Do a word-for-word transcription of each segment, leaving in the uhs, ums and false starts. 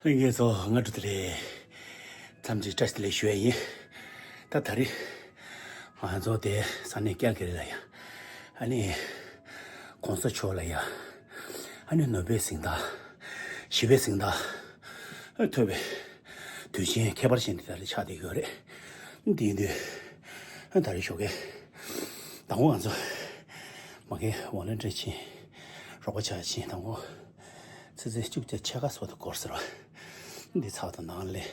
ལྷན་རྒྱས་ཚོ་སྔ་དྲོ་བདེ་ལེགས། འཚམས་འདྲི་བཀྲ་ཤིས་བདེ་ལེགས་ཞུ་ཡ་ཡིན། ད་ད་རེས་ང་ཚོ་དེ་ས་གནས་ཀལ་ག་རི་ལ་ཡ། ཨ་ནི་གོང་ས་མཆོག་ལ་ཡ། ཨ་ནི་ནོ་བེལ་གཟེངས་རྟགས། ཞི་བའི་གཟེངས་རྟགས་ཐོབ་པའི་དུས་ཆེན་ཁྱད་པར་ཅན་དེ་ད་རེས་ཆགས་བསྡད་ཡོད་རེད། དེ་ཡིན་དུས་ད་རེས་ཞོགས་ཀས་དང་པོ་ང་ཚོ་མ་གི་ཝོ་ལན་ཊི་རི་ཕྱིན། རོགས་པ་བྱ་ཕྱིན། དང་པོ་ཚེས་བཅུ་གཅིག་ཕྱེད་ཀ་སོགས་དུ་འགོར་ཟེར་བ། འདི་ཚགས་དང་ནང་ལས་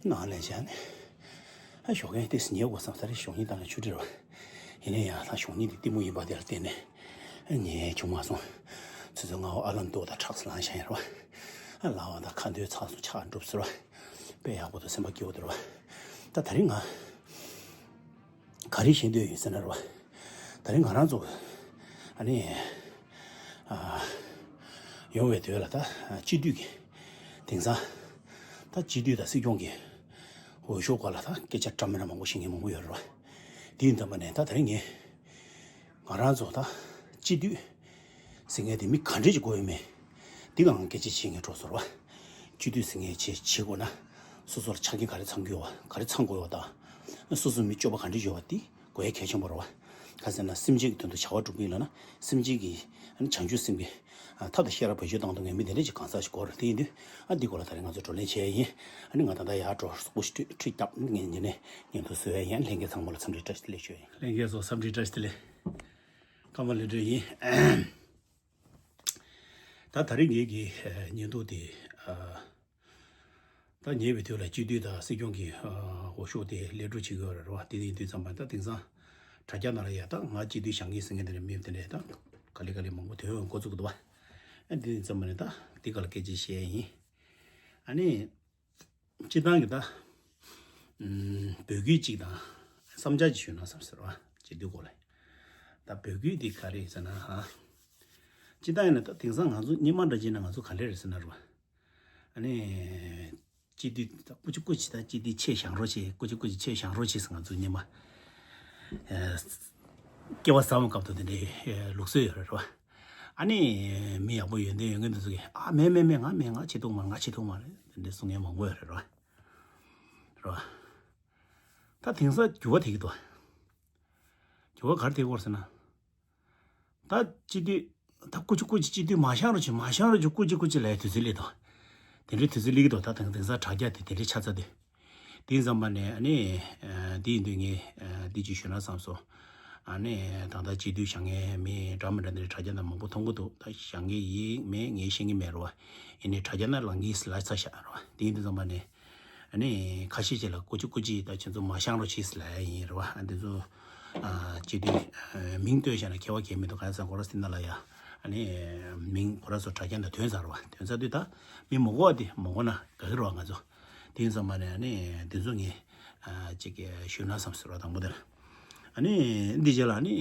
ནང་ལས་བྱས་ནས། ཨ་ཞོགས་ཀས་ཏོག་ཙམ་ཉལ་དགོས་བསམ། ད་རེས་གཞོགས་གཉིས་དང་ལ་ཆུ་ཁྲིར་བ། ཡིན་ན་ཡང་ད་གཞོགས་གཉིས་དེ་གཏི་མུག་ཡིན་པ་དེ་ལ་བརྟེན་ནས་ཨ་ཉལ་བྱུང་མ་སོང་། ཆུ་ཚོད་ལྔ་པ་ཨ་ལམ་གཏོད་དང་ཁྲག་ལངས་བཞག་ཡིན་ར་བ། ཨ་ལངས་པ་དང་ཁ་འདོན་ཚགས་སུ་ཆགས་འགྲུབ་ཟེར་བ། དཔེ་ཡག་པོ་འདུག་སེམས་པ་སྐྱིད་པོ་འདུག་ར་བ། ད་ད་རིང་ང་ག་རེ་བཤད་འདོད་ཡོད་ཟེར་ན་ར་བ། ད་རིང་ང་རང་ཚོ་ཨ་ནི་ཨ་ཡོང་བའི་དོན་ལ་ད་སྤྱི་འཐུས་ཀྱི་དེང་སང་ད་སྤྱི་འཐུས་དང་སྲིད་སྐྱོང་གི་འོས་ཤོག་སྐོར་ལ་ད་སྐད་ཆ་འདྲ་མི་འདྲ་མང་པོ་བཤད་མཁན་མང་པོ་ཡོད་རེད་བ། དེ་ཡིན་དུས་ཙམ་པ་ནས་ད་ད་རིང་ངས་ང་རང་ཚོ་ད་སྤྱི་འཐུས་ཟེར་མཁན་དེ་མི་ག་འདྲས་ཅིག་དགོས་ཡོད་མེད་འདི་གང་སྐད་ཆ་བཤད་མཁན་འགྲོ་ཟེར་བ། སྤྱི་འཐུས་ཟེར་མཁན་བྱེད་བྱེད་དགོས་ན་སོ་སོ་ལ་ཆ་རྐྱེན་ག་རེ་ཚང་དགོས་བ། ག་རེ་ཚང་དགོས་བ་དང་། སོ་སོ་མི་སྤྱོད་པ་ག་འདྲས་ཡོད་བ་འདི་དགོས་ཡ་གལ་ཆེན་པོ་རེད་བ། ག་ཟེར་ན་སེམས་ཅན་གྱི་དོན་དུ་བྱ་བ་སྒྲུབ་ཀྱི་ཡིན་ལབ་ན་སེམས་ཅན་གྱི་ཨ་ནི་བྱང་ཆུབ་སེམས་ཀྱི་ཨ་ཐབས་དང་ཤེས་རབ་བེད་སྤྱོད་བཏང་ཐུབ་མཁན་མི་དེ་འདྲས་ཅིག་གང་ཟག་ཞིག་དགོས་རེད། དེ་ཡིན་དུས་ཨ་འདི་སྐོར་ལ་ད་རེས་ང་ཚོ་བགྲོ་གླེང་བྱས་ཡིན། ཨ་ནི་ང་ད་ལྟ་ཡར་འགྲོ་སོག་པོ་ཞིག་ཁྲུས་ཁྲུས་བརྒྱབ་ངས་ཉིན་ནས་ཉིན་ཐོ་བཟོས་ཡ་ཡིན། ལྷན་རྒྱས་ཚང་མ་ལ་འཚམས་འདྲི་བཀྲ་ཤིས་བདེ་ལེགས་ཞུ་ཡ་ཡིན། ལྷན་རྒྱས་ཚོ་འཚམས་འདྲི་བཀྲ་ཤིས་བདེ་ལེགས། ཀརྨ་ལྷུན་གྲུབ་ཡིན། ད་ད་རེས་ངེད་ཀྱི་ཨ་བརྙན་ཐུང་དེ་ཨ་ད་ཉེ་བའི་དུས་ལ་སྤྱི་འཐུས་དང་སྲིད་སྐྱོང་གི་ཨ་འོས་ཤོག་དེ་ལས་སྒྲུབ་བྱེད་ཀྱི་ཡོད་རེད་བ། དེ་ཡིན་དུས་ཙམ་པ་ད་དེང་སང་དྲ་རྒྱ་ནང་ལ་ཡ་ད་ང་སྤྱི་འཐུས་བཞེངས་ཀྱི་ཟེར་མཁན་དེ་འདྲ་མི་དེ་འདྲས་ད་ག་ལེ་ག་ལེ་མང་པོ་ཐོན་ཡོང་འགོ་བཙུགས་འདུག་བ། ཨ་དེ་ཡིན་ཙམ་པ་ནས་ད་འདི་ག་ལ་སྐད་ཆ་བཤད་ཡིན། ཨ་ནི་སྤྱིར་བཏང་གི་ད་ཨུམ་འབོད་སྐུལ་གཅིག་དང་བསམ་འཆར་གཅིག་ཞུས་ན་བསམ་ཟེར་བ། སྤྱི་འཐུས་སྐོར་ལ་ད་འབོད་སྐུལ་འདི་ག་རེ་ཟེར་ན་ཧ། སྤྱིར་བཏང་ཡིན་ན་ད་དེང་སང་ང་ཚོ་སྔོན་མ་འདྲ་བྱས་ན་ང་ཚོ་ག་འདྲས་རེད་ཟེར་ན་རེད་བ། ཨ་ནི། སྤྱི་འཐུས་ད་ཀུ་ཅི་ཀུ་ཅི་ད་སྤྱི་འཐུས་ཆེད་བཞེངས་རོགས་བྱེད། ཀུ་ཅི་ཀུ་ཅི་ཆེད་བཞེངས་རོགས་བྱེད་ཟེར་ང་ཚོ་སྔོན་མ། ཨེ། སྐྱེ་བ་བཟང་བའི་སྐབས་དུ་དེ་འདྲའི་ཨེ་ལུགས་སྲོལ་ཡོད་རེད་བ། ཨ་ནི། མི་ཡག་པོ་ཡོན་ཏན་ཡོད་མཁན་དེ་ཚོ་གིས་ཨ་མེད་མེད་མེད་ང་མེད་ང་བྱེད་ཐུབ་མ་རེད། ང་བྱེད་ཐུབ་མ་རེད། དེ་འདྲའི་གསུང་མཁན་མང་པོ་ཡོད་རེད་བ། རེད་བ། ད་དེང་སང་འགྱུར་བ་དེ་གི་འདུག་འགྱུར་བ་ག་རེ་དེ་གི་འོར་ཟེར་ན། ད་སྤྱི་འཐུས། ད་ཀུ་ཅི་ཀུ་ཅི་སྤྱི་འཐུས་མ་བཞེངས་རོགས་བྱེད། མ་བཞེངས་རོགས་བྱེད། ཀུ་ཅི་ཀུ་ཅི་ལབ་དུས་ཚོད་སླེབས་འདུག་དེ་འདྲའི་དུས་ཚོད་སླེབས་ཀྱི་འདུག་ད་དེང་དེང་སང་དྲ་རྒྱ་དེ་དེ་འདྲའི་ཆགས་ཚར་དུས། དེ་ཡིན་ཙམ་པ་ནས་ཨ་ནི། ཨ་དེ་ཡིན་དུས་ངས་ཨ་འདི་ཅིག་ཞུས་ན་བསམ་སོང་། ཨ་ནི་ད་ལྟ་སྤྱི་འཐུས་བཞེངས་མཁན་མི་འདྲ་མི་འདྲ་འདི་འདྲའི་དྲ་རྒྱ་ནང་མང་པོ་མཐོང་གི་འདུག་ད་བཞེངས་མཁན་ཡིན་མིན་ངས་ཤེས་ཀྱི་མེད་རེད་བ། ཡིན་ནའི་དྲ་རྒྱ་ནང་ལངས་ཀྱི་ལབ་ཚར་ཤག་རེད་བ། དེ་ཡིན་དུས་ཙམ་པ་ནས། ཨ་ནི་ཁ་ཤས་ཅིག་ལ་ཀུ་ཅི་ཀུ་ཅི་ད་ཁྱེད་ཚོ་མ་བཞེངས་རོགས་བྱེད་ཟེར་ལབ་ཡ་ཡིན་རེད་བ། ཨ་འདི་ཚོ་ཨ་སྤྱི་འཐུས་ཨ་མིང་བཏོན་བཞག་ན་ཁྱད་པར་གང་ཡང་མི་འདུག་གང་ཡིན་ཟེར་ན་ཁོ་རང་ཚོ་འདི་ནང་ལ་ཡ་ཨ་ནི་མིང་ཁོ་རང་ཚོ་དྲ་རྒྱ་ནང་ཐོན་ཚར་རེད་བ། ཐོན་ཚར་དུས་ད་མི་མ་དགོས་པ་དེ་མ་དགོས་ན་དགའ་གི་རེད་བ་ང་ཚོ། དེ་ཡིན་ཙམ་པ་ནས་ཨ་ནི་འདི་ཚོ་ངས་ཨ་ཅིག་ཞུས་ན་བསམ་ཟེར་བ། དང་པོ་དེ་ལ་ཨ་ནི་འདི་རྗེས་ལ་ཨ་ནི་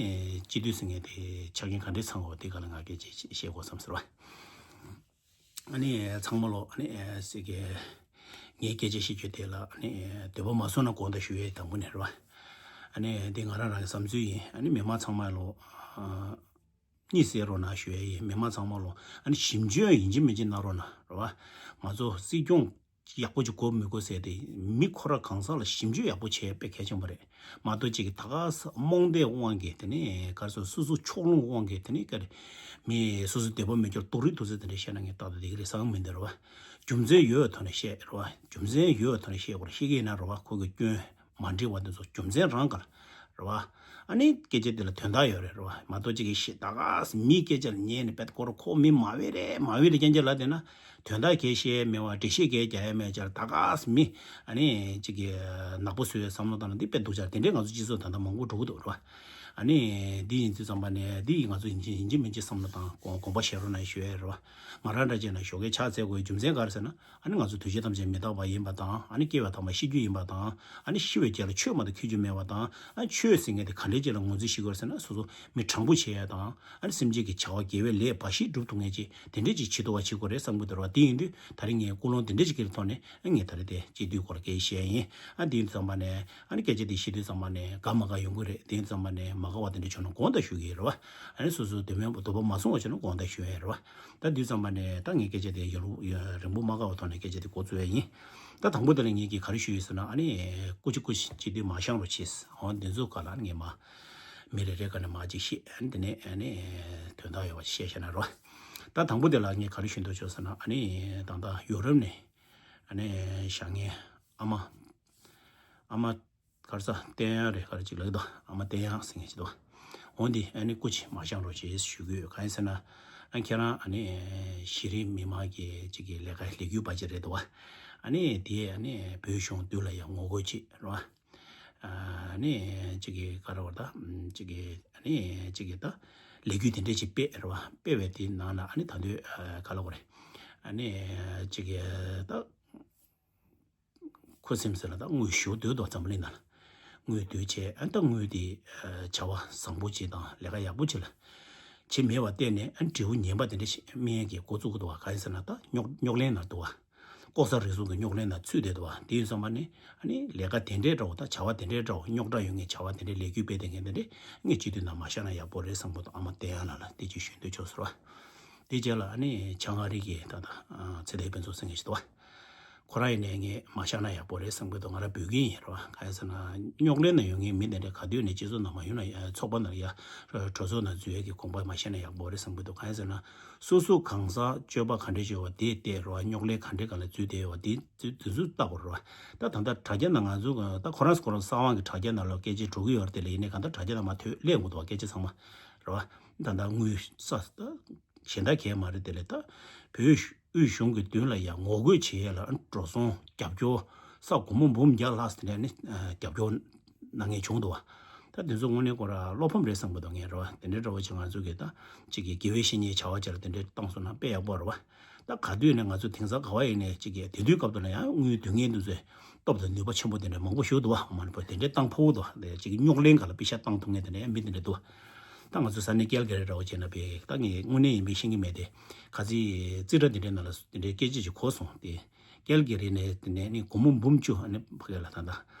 སྤྱི་འཐུས་ཟེར་མཁན་དེ་ཆ་རྐྱེན་ག་འདྲས་ཚང་དགོས་དེ་ག་ལ་ང་སྐད་ཆ་བཤད་དགོས་བསམ་ཟེར་བ། ཨ་ནི་ཚང་མ་ལོ་ཨ་ནི་ཨེ་ཟེར་གི། ངའི་སྐད་ཆ་བཤད་རྒྱུ་དེ་ལ་ཨ་ནི་འདོད་པ་མ་བཟུང་ན་དགོངས་དག་ཞུ་ཡས་དང་པོ་ནས་རེད་བ། ཨ་ནི་འདི་ང་རང་རང་གི་བསམ་ཚུལ་ཡིན། ཨ་ནི་མི་མང་ཚང་མ་ལོ་ཨ་གཉིད་སད་རོགས་གནང་ཞུ་ཡས་ཡིན། མི་མང་ཚང་མ་ལོ་ཨ་ནི་ཞིབ་འཇུག་ཡིན་གཅིག་མིན་གཅིག་གནང་རོགས་གནང་རེད་བ། ང་ཚོ་སྲིད་སྐྱོང་ཡག་པོ་ཅིག་དགོས་མི་དགོས་ཟེར་དེ་མི་ཁོ་རང་གང་ཟག་ལ་ཞིབ་འཇུག་ཡག་པོ་བྱེད་ཡས་དཔེ་གལ་ཆེན་པོ་རེད། མ་གཏོགས་ཅིག་གིས་ད་ག་ས་རྨོངས་དད་དབང་གིས་དེ་ནས་ག་རེ་ཟེར་སོ་སོ་ཕྱོགས་ལྷུང་དབང་གིས་དེ་ནས་ག་རེ་མི་སོ་སོའི་འདོད་པ་མེད་རྒྱུར་རྡོག་རིལ་རྡོག་རྩལ་དེ་འདྲ་བཤད་ན་ངས་ཏག་ཏག་བསྡད་ཀྱི་རེད་བསམ་གྱི་མི་འདུག་རེད་བ། རྒྱུ་མཚན་ཡོད་ཐོག་ནས་བཤད་རེད་བ། རྒྱུ་མཚན་ཡོད་ཐོག་ནས་བཤད་དགོས་རེད། བཤད་ཀྱི་ཡིན་ན་རེད་བ། ཁོ་གི་སྐྱོན་མ་འགྲིག་པ་དེ་ཚོ་རྒྱུ་མཚན་རང་ག་ལ་རེད་བ། ཨ་ནི་སྐད་ཆ་དེ་ལ་དོན་དག་ཡོད་རེད་རེད་བ། མ་གཏོགས་ཅིག་གིས་ཤི་ད་ག་ས་མིའི་སྐད་ཆ་ལ་ཉན་ནས་པད་ཀོ་ར་ཁོ་མི་མ་བེ་རེད་མ་བེ་རེད་རྐྱང་རྐྱང་ལབ་བསྡད་ན། དོན་དག་གས་བཤད་མེད་བ། འགྲེལ་བཤད་གས་རྒྱག་ཡ་མེད་ཅར་ད་ག་ས་མི་ཨ་ནི་ཅིག་གི་ནག་པོ་བཟོ་བའི་བསམ་བློ་བཏང་ན་འདི་དཔེ་སྡུག་ཅག་དེ་འདྲས་ང་ཚོ་སྤྱི་ཚོགས་ད་ལྟ་མང་པོ་འགྲོ་གི་འདུག་རེད་བ། ཨ་ནི་འདི་ཡིན་དུས་ཙམ་པ་ནས་འདི་ཡིན་ང་ཚོ་ཡིན་གཅིག་ཡིན་གཅིག་མིན་གཅིག་བསམ་བློ་བཏང་དགོངས་དགོངས་པ་བཞེས་རོགས་གནང་ཞུ་ཡ་རེད་བ། ང་རང་འདྲ་བྱས་ན་ཞོགས་ཀས་ཕྱག་འཚལ་དགོས་རྒྱུ་མཚན་ག་རེ་ཟེར་ན། ཨ་ནི་ང་ཚོ་དུས་བྱེད་ཐམས་ཅད་མི་རྟག་པ་ཡིན་པ་དང་། ཨ་ནི་སྐྱེ་བ་ཐམས་ཅད་ཤི་རྒྱུ་ཡིན་པ་དང་། ཨ་ནི་ཤི་བའི་རྗེས་ལ་ཆོས་མ་གཏོགས་འཁྱོལ་རྒྱུ་མེད་པ་དང་། ཨ་ནི་ཆོས་ཟེར་མཁན་དེ་ག་འདྲའི་རྗེས་ལ་ངོས་འཛིན་ཞིག་དགོས་ཟེར་ན་སོ་སོ་མི་དྲང་པོ་བྱེད་ཡ་དང་། ཨ་ནི་སེམས་ཅན་གྱི་བྱ་བ་དགེ་བའི་ལས་འབའ་ཞིག་སྒྲུབ་ཐུབ་མཁན་ཅིག་དེ་འདྲས་ཅིག་བྱེད་ཐུབ་པ་བྱེད་དགོས་རེད་བསམ་གྱི་འདུག་ར་བ། དེ་ཡིན་དུས་ད་རིང་ངས་ཀུན་སློང་དེ་འདྲས་ཅིག་གི་ཐོག་ནས་ཨ་ངས་ད་རེས་དེ་སྤྱི་འཐུས་སྐོར་ལ་སྐད་ཆ་བཤད་ཡ་ཡིན། ཨ་དེ་ཡིན་དུས་ཙམ་པ་ནས་ཨ་ནི་སྐད་ཆ་དེ་བཤད་དུས་ཙམ་པ་ནས་དགའ་མ་དགའ་ཡོང་གི་རེད། དེ་ཡིན་དུས་ཙམ་པ་ནས་མ། དགའ་བ་དེ་འདྲ་བྱུང་ན་དགོངས་དག་ཞུ་གི་ཡིན་རེད་བ། ཨ་ནི་སོ་སོའི་འདོད་མོས་འདོད་པ་མ་བཟུང་བ་བྱུང་ན་དགོངས་དག་ཞུ་ཡ་རེད་བ། ད་དུས་ཙམ་པ་ནས་ད་ངས་སྐད་ཆ་དེ་ཡུན་རིང་པོ་མ་བཀག་པའི་ཐོག་ནས་སྐད་ཆ་དེ་འགོ་བཙུགས་ཡ་ཡིན། ད་དང་པོ་དེ་ལ་ངས་ཀྱིས་ག་རེ་ཞུ་ཡོད་ཟེར་ན། ཨ་ནི་སྐུ་མཁྱེན་སྐུ་མཁྱེན་སྤྱི་འཐུས་མ་བཞེངས་རོགས་གྱིས། འོ་འདི་ཚོ་ག་ལ་ངས་མ་མི་རེ་རེ་ག་ནས་མ་ཅིག་བཤད། ཨ་ནི་དེ་ནས་ཨ་ནི་དོན་དག་ཡོད་པ་ཞིག་བཤད་བཞག་ན་རོ། ད་དང་པོ་དེ་ལ་ངས་ག་རེ་ཞུ་འདོད་བྱུང་ཟེར་ན། ཨ་ནི་ད་ལྟ་ཡོ་རོབ་ནས་ཨ་ནི་བཞེངས་མཁན་ཨ་མ་ཨ་མ་ག་རེ་ཟ་བསྟན་དབྱངས་རེད། ག་རེ་ཅིག་ལབ་ཀྱི་འདུག་ཨ་མ་བསྟན་དབྱངས་ཟེར་མཁན་ཅིག་འདུག་འོ་འདི་ཨ་ནི་སྐུ་མཁྱེན་མ་བཞེངས་རོགས་ཞེས་ཞུ་གི་ཡོད། གང་ཡིན་ཟེར་ན། ཨ་ཁྱེད་རང་ཨ་ནི་གཞི་རིམ་མི་མང་གི་ཅིག་གི་ལས་ཀ་ལས་འགུལ་པ་ཅིག་རེད་འདུག་ཨ་ནི་དེ་ཨ་ནི་བོད་གཞུང་མདུན་ལ་ཡང་ངོ་རྒོལ་ཅིག་རེད་བ། ཨ་ནི་ཅིག་གི་ག་རེ་བ་ད་ཅིག་གི་ཨ་ནི་ཅིག་གི་ད་ལས་འགུལ་དེ་འདྲས་ཅིག་སྤེལ་རེད་བ། སྤེལ་བའི་དེའི་ནང་ལ་ཨ་ནི་ད་དུང་ག་ལབ་དགོས་རེད། ཨ་ནི་ཅིག་གི་ད། ཁུ་སིམ་ཟེར་ལ་ད་དངུལ་ཞེ་པོ་བསྡུས་འདུག་འཛམ་བུ་གླིང་ནང་ལ། དངུལ་བསྡུས་བྱས། ཨ་ད་དངུལ་དེ་བྱ་བ་བཟང་པོ་ཅིག་དང་ལས་ཀ་ཡག་པོ་ཅིག་ལ་བྱེད་མེད་པར་བརྟེན་ནས། ཨ་འབྲས་བུ་ངན་པ་དེ་འདྲ་ཞིག་སྨིན་ཡས་ཀྱི་འགོ་བཙུགས་ཀྱི་འདུག་བ། གང་ཡིན་ཟེར་ན་ད་རྙོག་རྙོག་གླེང་ནང་འདུག་བ། ལྐོག་ཟ་རུལ་སུངས་ཀྱི་རྙོག་གླེང་ནང་ཚུད་བསྡད་འདུག་བ། དེ་ཡིན་ཙང་མ་ནི་ཨ་ནི་ལས་ཀ་དེ་འདྲའི་འདྲ་བོ་དང་བྱ་བ་དེ་འདྲའི་འདྲ་བོ། རྙོག་དྲ་ཡོད་མཁན་བྱ་བ་དེ་འདྲའི་ལས་འགུལ་སྤེལ་བསྡད་མཁན་དེ་འདྲ་ངས་སྤྱི་འཐུས་ནང་མ་བཞེངས་ན་ཡག་པོ་རེད་བསམ་གྱི་འདུག་ཨ་མ་བསྟན་དབྱངས་ལགས་ལ་དེ་ཅིག་ཞུ་འདོད་བྱུང་ཟེར་བ། དེ་རྗེས་ལ་ཨ་ནི་བྱང་ཨ་རི་གི་ད་ལྟ་ཨ་ཚེ་བརྟན་ཕུན་ཚོགས་ཟེར་མཁན་ཞིག་འདུག་བ། ཁོ་རང་ཡིན་ནའི་ངས་མ་བཞེངས་ན་ཡག་པོ་རེད་བསམ་གྱི་འདུག་ང་རང་འབོད་ཀྱིན་ཡིན་རེད་བ། གང་ཡིན་ཟེར་ན་རྙོག་གླེང་ནང་ཡོད་མཁན་མི་དེ་འདྲ་ག་དུས་ནས་སྤྱི་ཚོགས་ནང་མ་ཡོང་ན་ཡ་ཚོགས་པ་ནང་ཡ་གྲོས་ཚོགས་ནང་འཛུལ་ཡས་ཀྱི་དགོངས་པ་མ་བཞེངས་ན་ཡག་པོ་རེད་བསམ་གྱི་འདུག་གང་ཡིན་ཟེར་ན་སོ་སོ་གང་ཟག་སྤྱོད་པ་ག་འདྲས་ཅིག་ཡོད་པ་དེ་བལྟས་རེད་བ། རྙོག་གླེང་ག་འདྲས་སྒང་ལ་འཛུལ་བསྡད་ཡོད་པ་དེ་དེ་དེ་ཚོ་ལྟ་དགོས་རེད་བ། ད་ད་ལྟ་དྲ་རྒྱ་ནང་ང་ཚོ་ད་ཁོ་རང་ཁོ་རང་གསང་བ་གི་དྲ་རྒྱ་ནང་ལ་སྐད་ཆ་འགྲོ་གི་ཡོད་རེད། དེ་ལ་ཡིན་ནའི་གང་ལྟར་དྲ་རྒྱ་ནང་མར་ཐོན་སླེབས་དགོས་འདུག་བ། སྐད་ཆ་ཚང་མ་རེད་བ། ད་ད་དངུལ་ས་ད་གཞན་དག་གས་མ་རེད། དེ་ལས་ད་བོད་དབུས་གཞུང་གི་མདུན་ལ་ཡང་ངོ་རྒོལ་བྱེད་ཡས་ལ་འགྲོ་སོང་རྒྱབ་སྐྱོར་ས་སྒོར་མོ་འབུམ་བརྒྱ་ལྷག་ཙམ་ནས་ནི་རྒྱབ་སྐྱོར་གནང་མཁན་བྱུང་འདུག་བ། ད་དེ་ཚོ་དངོས་གནས་ཁོ་ར་བློ་ཕམ་རེད་བསམ་གྱི་འདུག་ངས་རེད་བ། དེ་འདྲའི་འདྲ་བོ་ཅིག་ང་ཚོ་གི་ད་ཅིག་གི་དགེ་བའི་བཤེས་གཉེན་བྱ་བ་ཅིག་ལ་དེ་འདྲའི་བཏང་སོང་ན་དཔེ་ཡག་པོ་རེད་བ། ད་ག་དུས་ནས་ང་ཚོ་དེང་སང་ག་བ་ཡིན་ནའི་ཅིག་གི་དེ་དུས་སྐབས་དུ་ལ་ཡང་དངུལ་བསྡུ་མཁན་དེ་ཚོས་སྟོབས་དང་ནུས་པ་ཆེན་པོ་དེ་འདྲ་མང་པོ་ཞིག་འདུག་བ། མ་ནི་བོ་དེ་འདྲའི་བཏང་ཕོད་འདུག་བ། དེ་ཅིག་རྙོག་གླེང་སྒང་ལ་པེ་ཤ་བཏང་ཐུབ་མཁན་དེ་འདྲ་ཡང་མི་དེ་འདྲ་འདུག་བ། ད་ང་ཚོ་ས་གནས་ཀལ་ག་རི་འདྲ་བོ་བྱས་ན་བས་ད་ངས་དངོས་གནས་ཡིན་པའི་ཤེས་ཀྱི་མེད་དེ། ཁ་ཚིག་རྩིས་ཁྲ་དེ་འདྲའི་ནང་ལ་དེ་འདྲའི་སྐད་ཆ་ཅིག་གོ་སོང་སྟེ། ཀལ་ག་རི་ནས་དེ་ནས་ནི་སྒོར་མོ་འབུམ་བཅུ་ཨ་ནི་ཕ་གི་ལ་ད་ལྟ་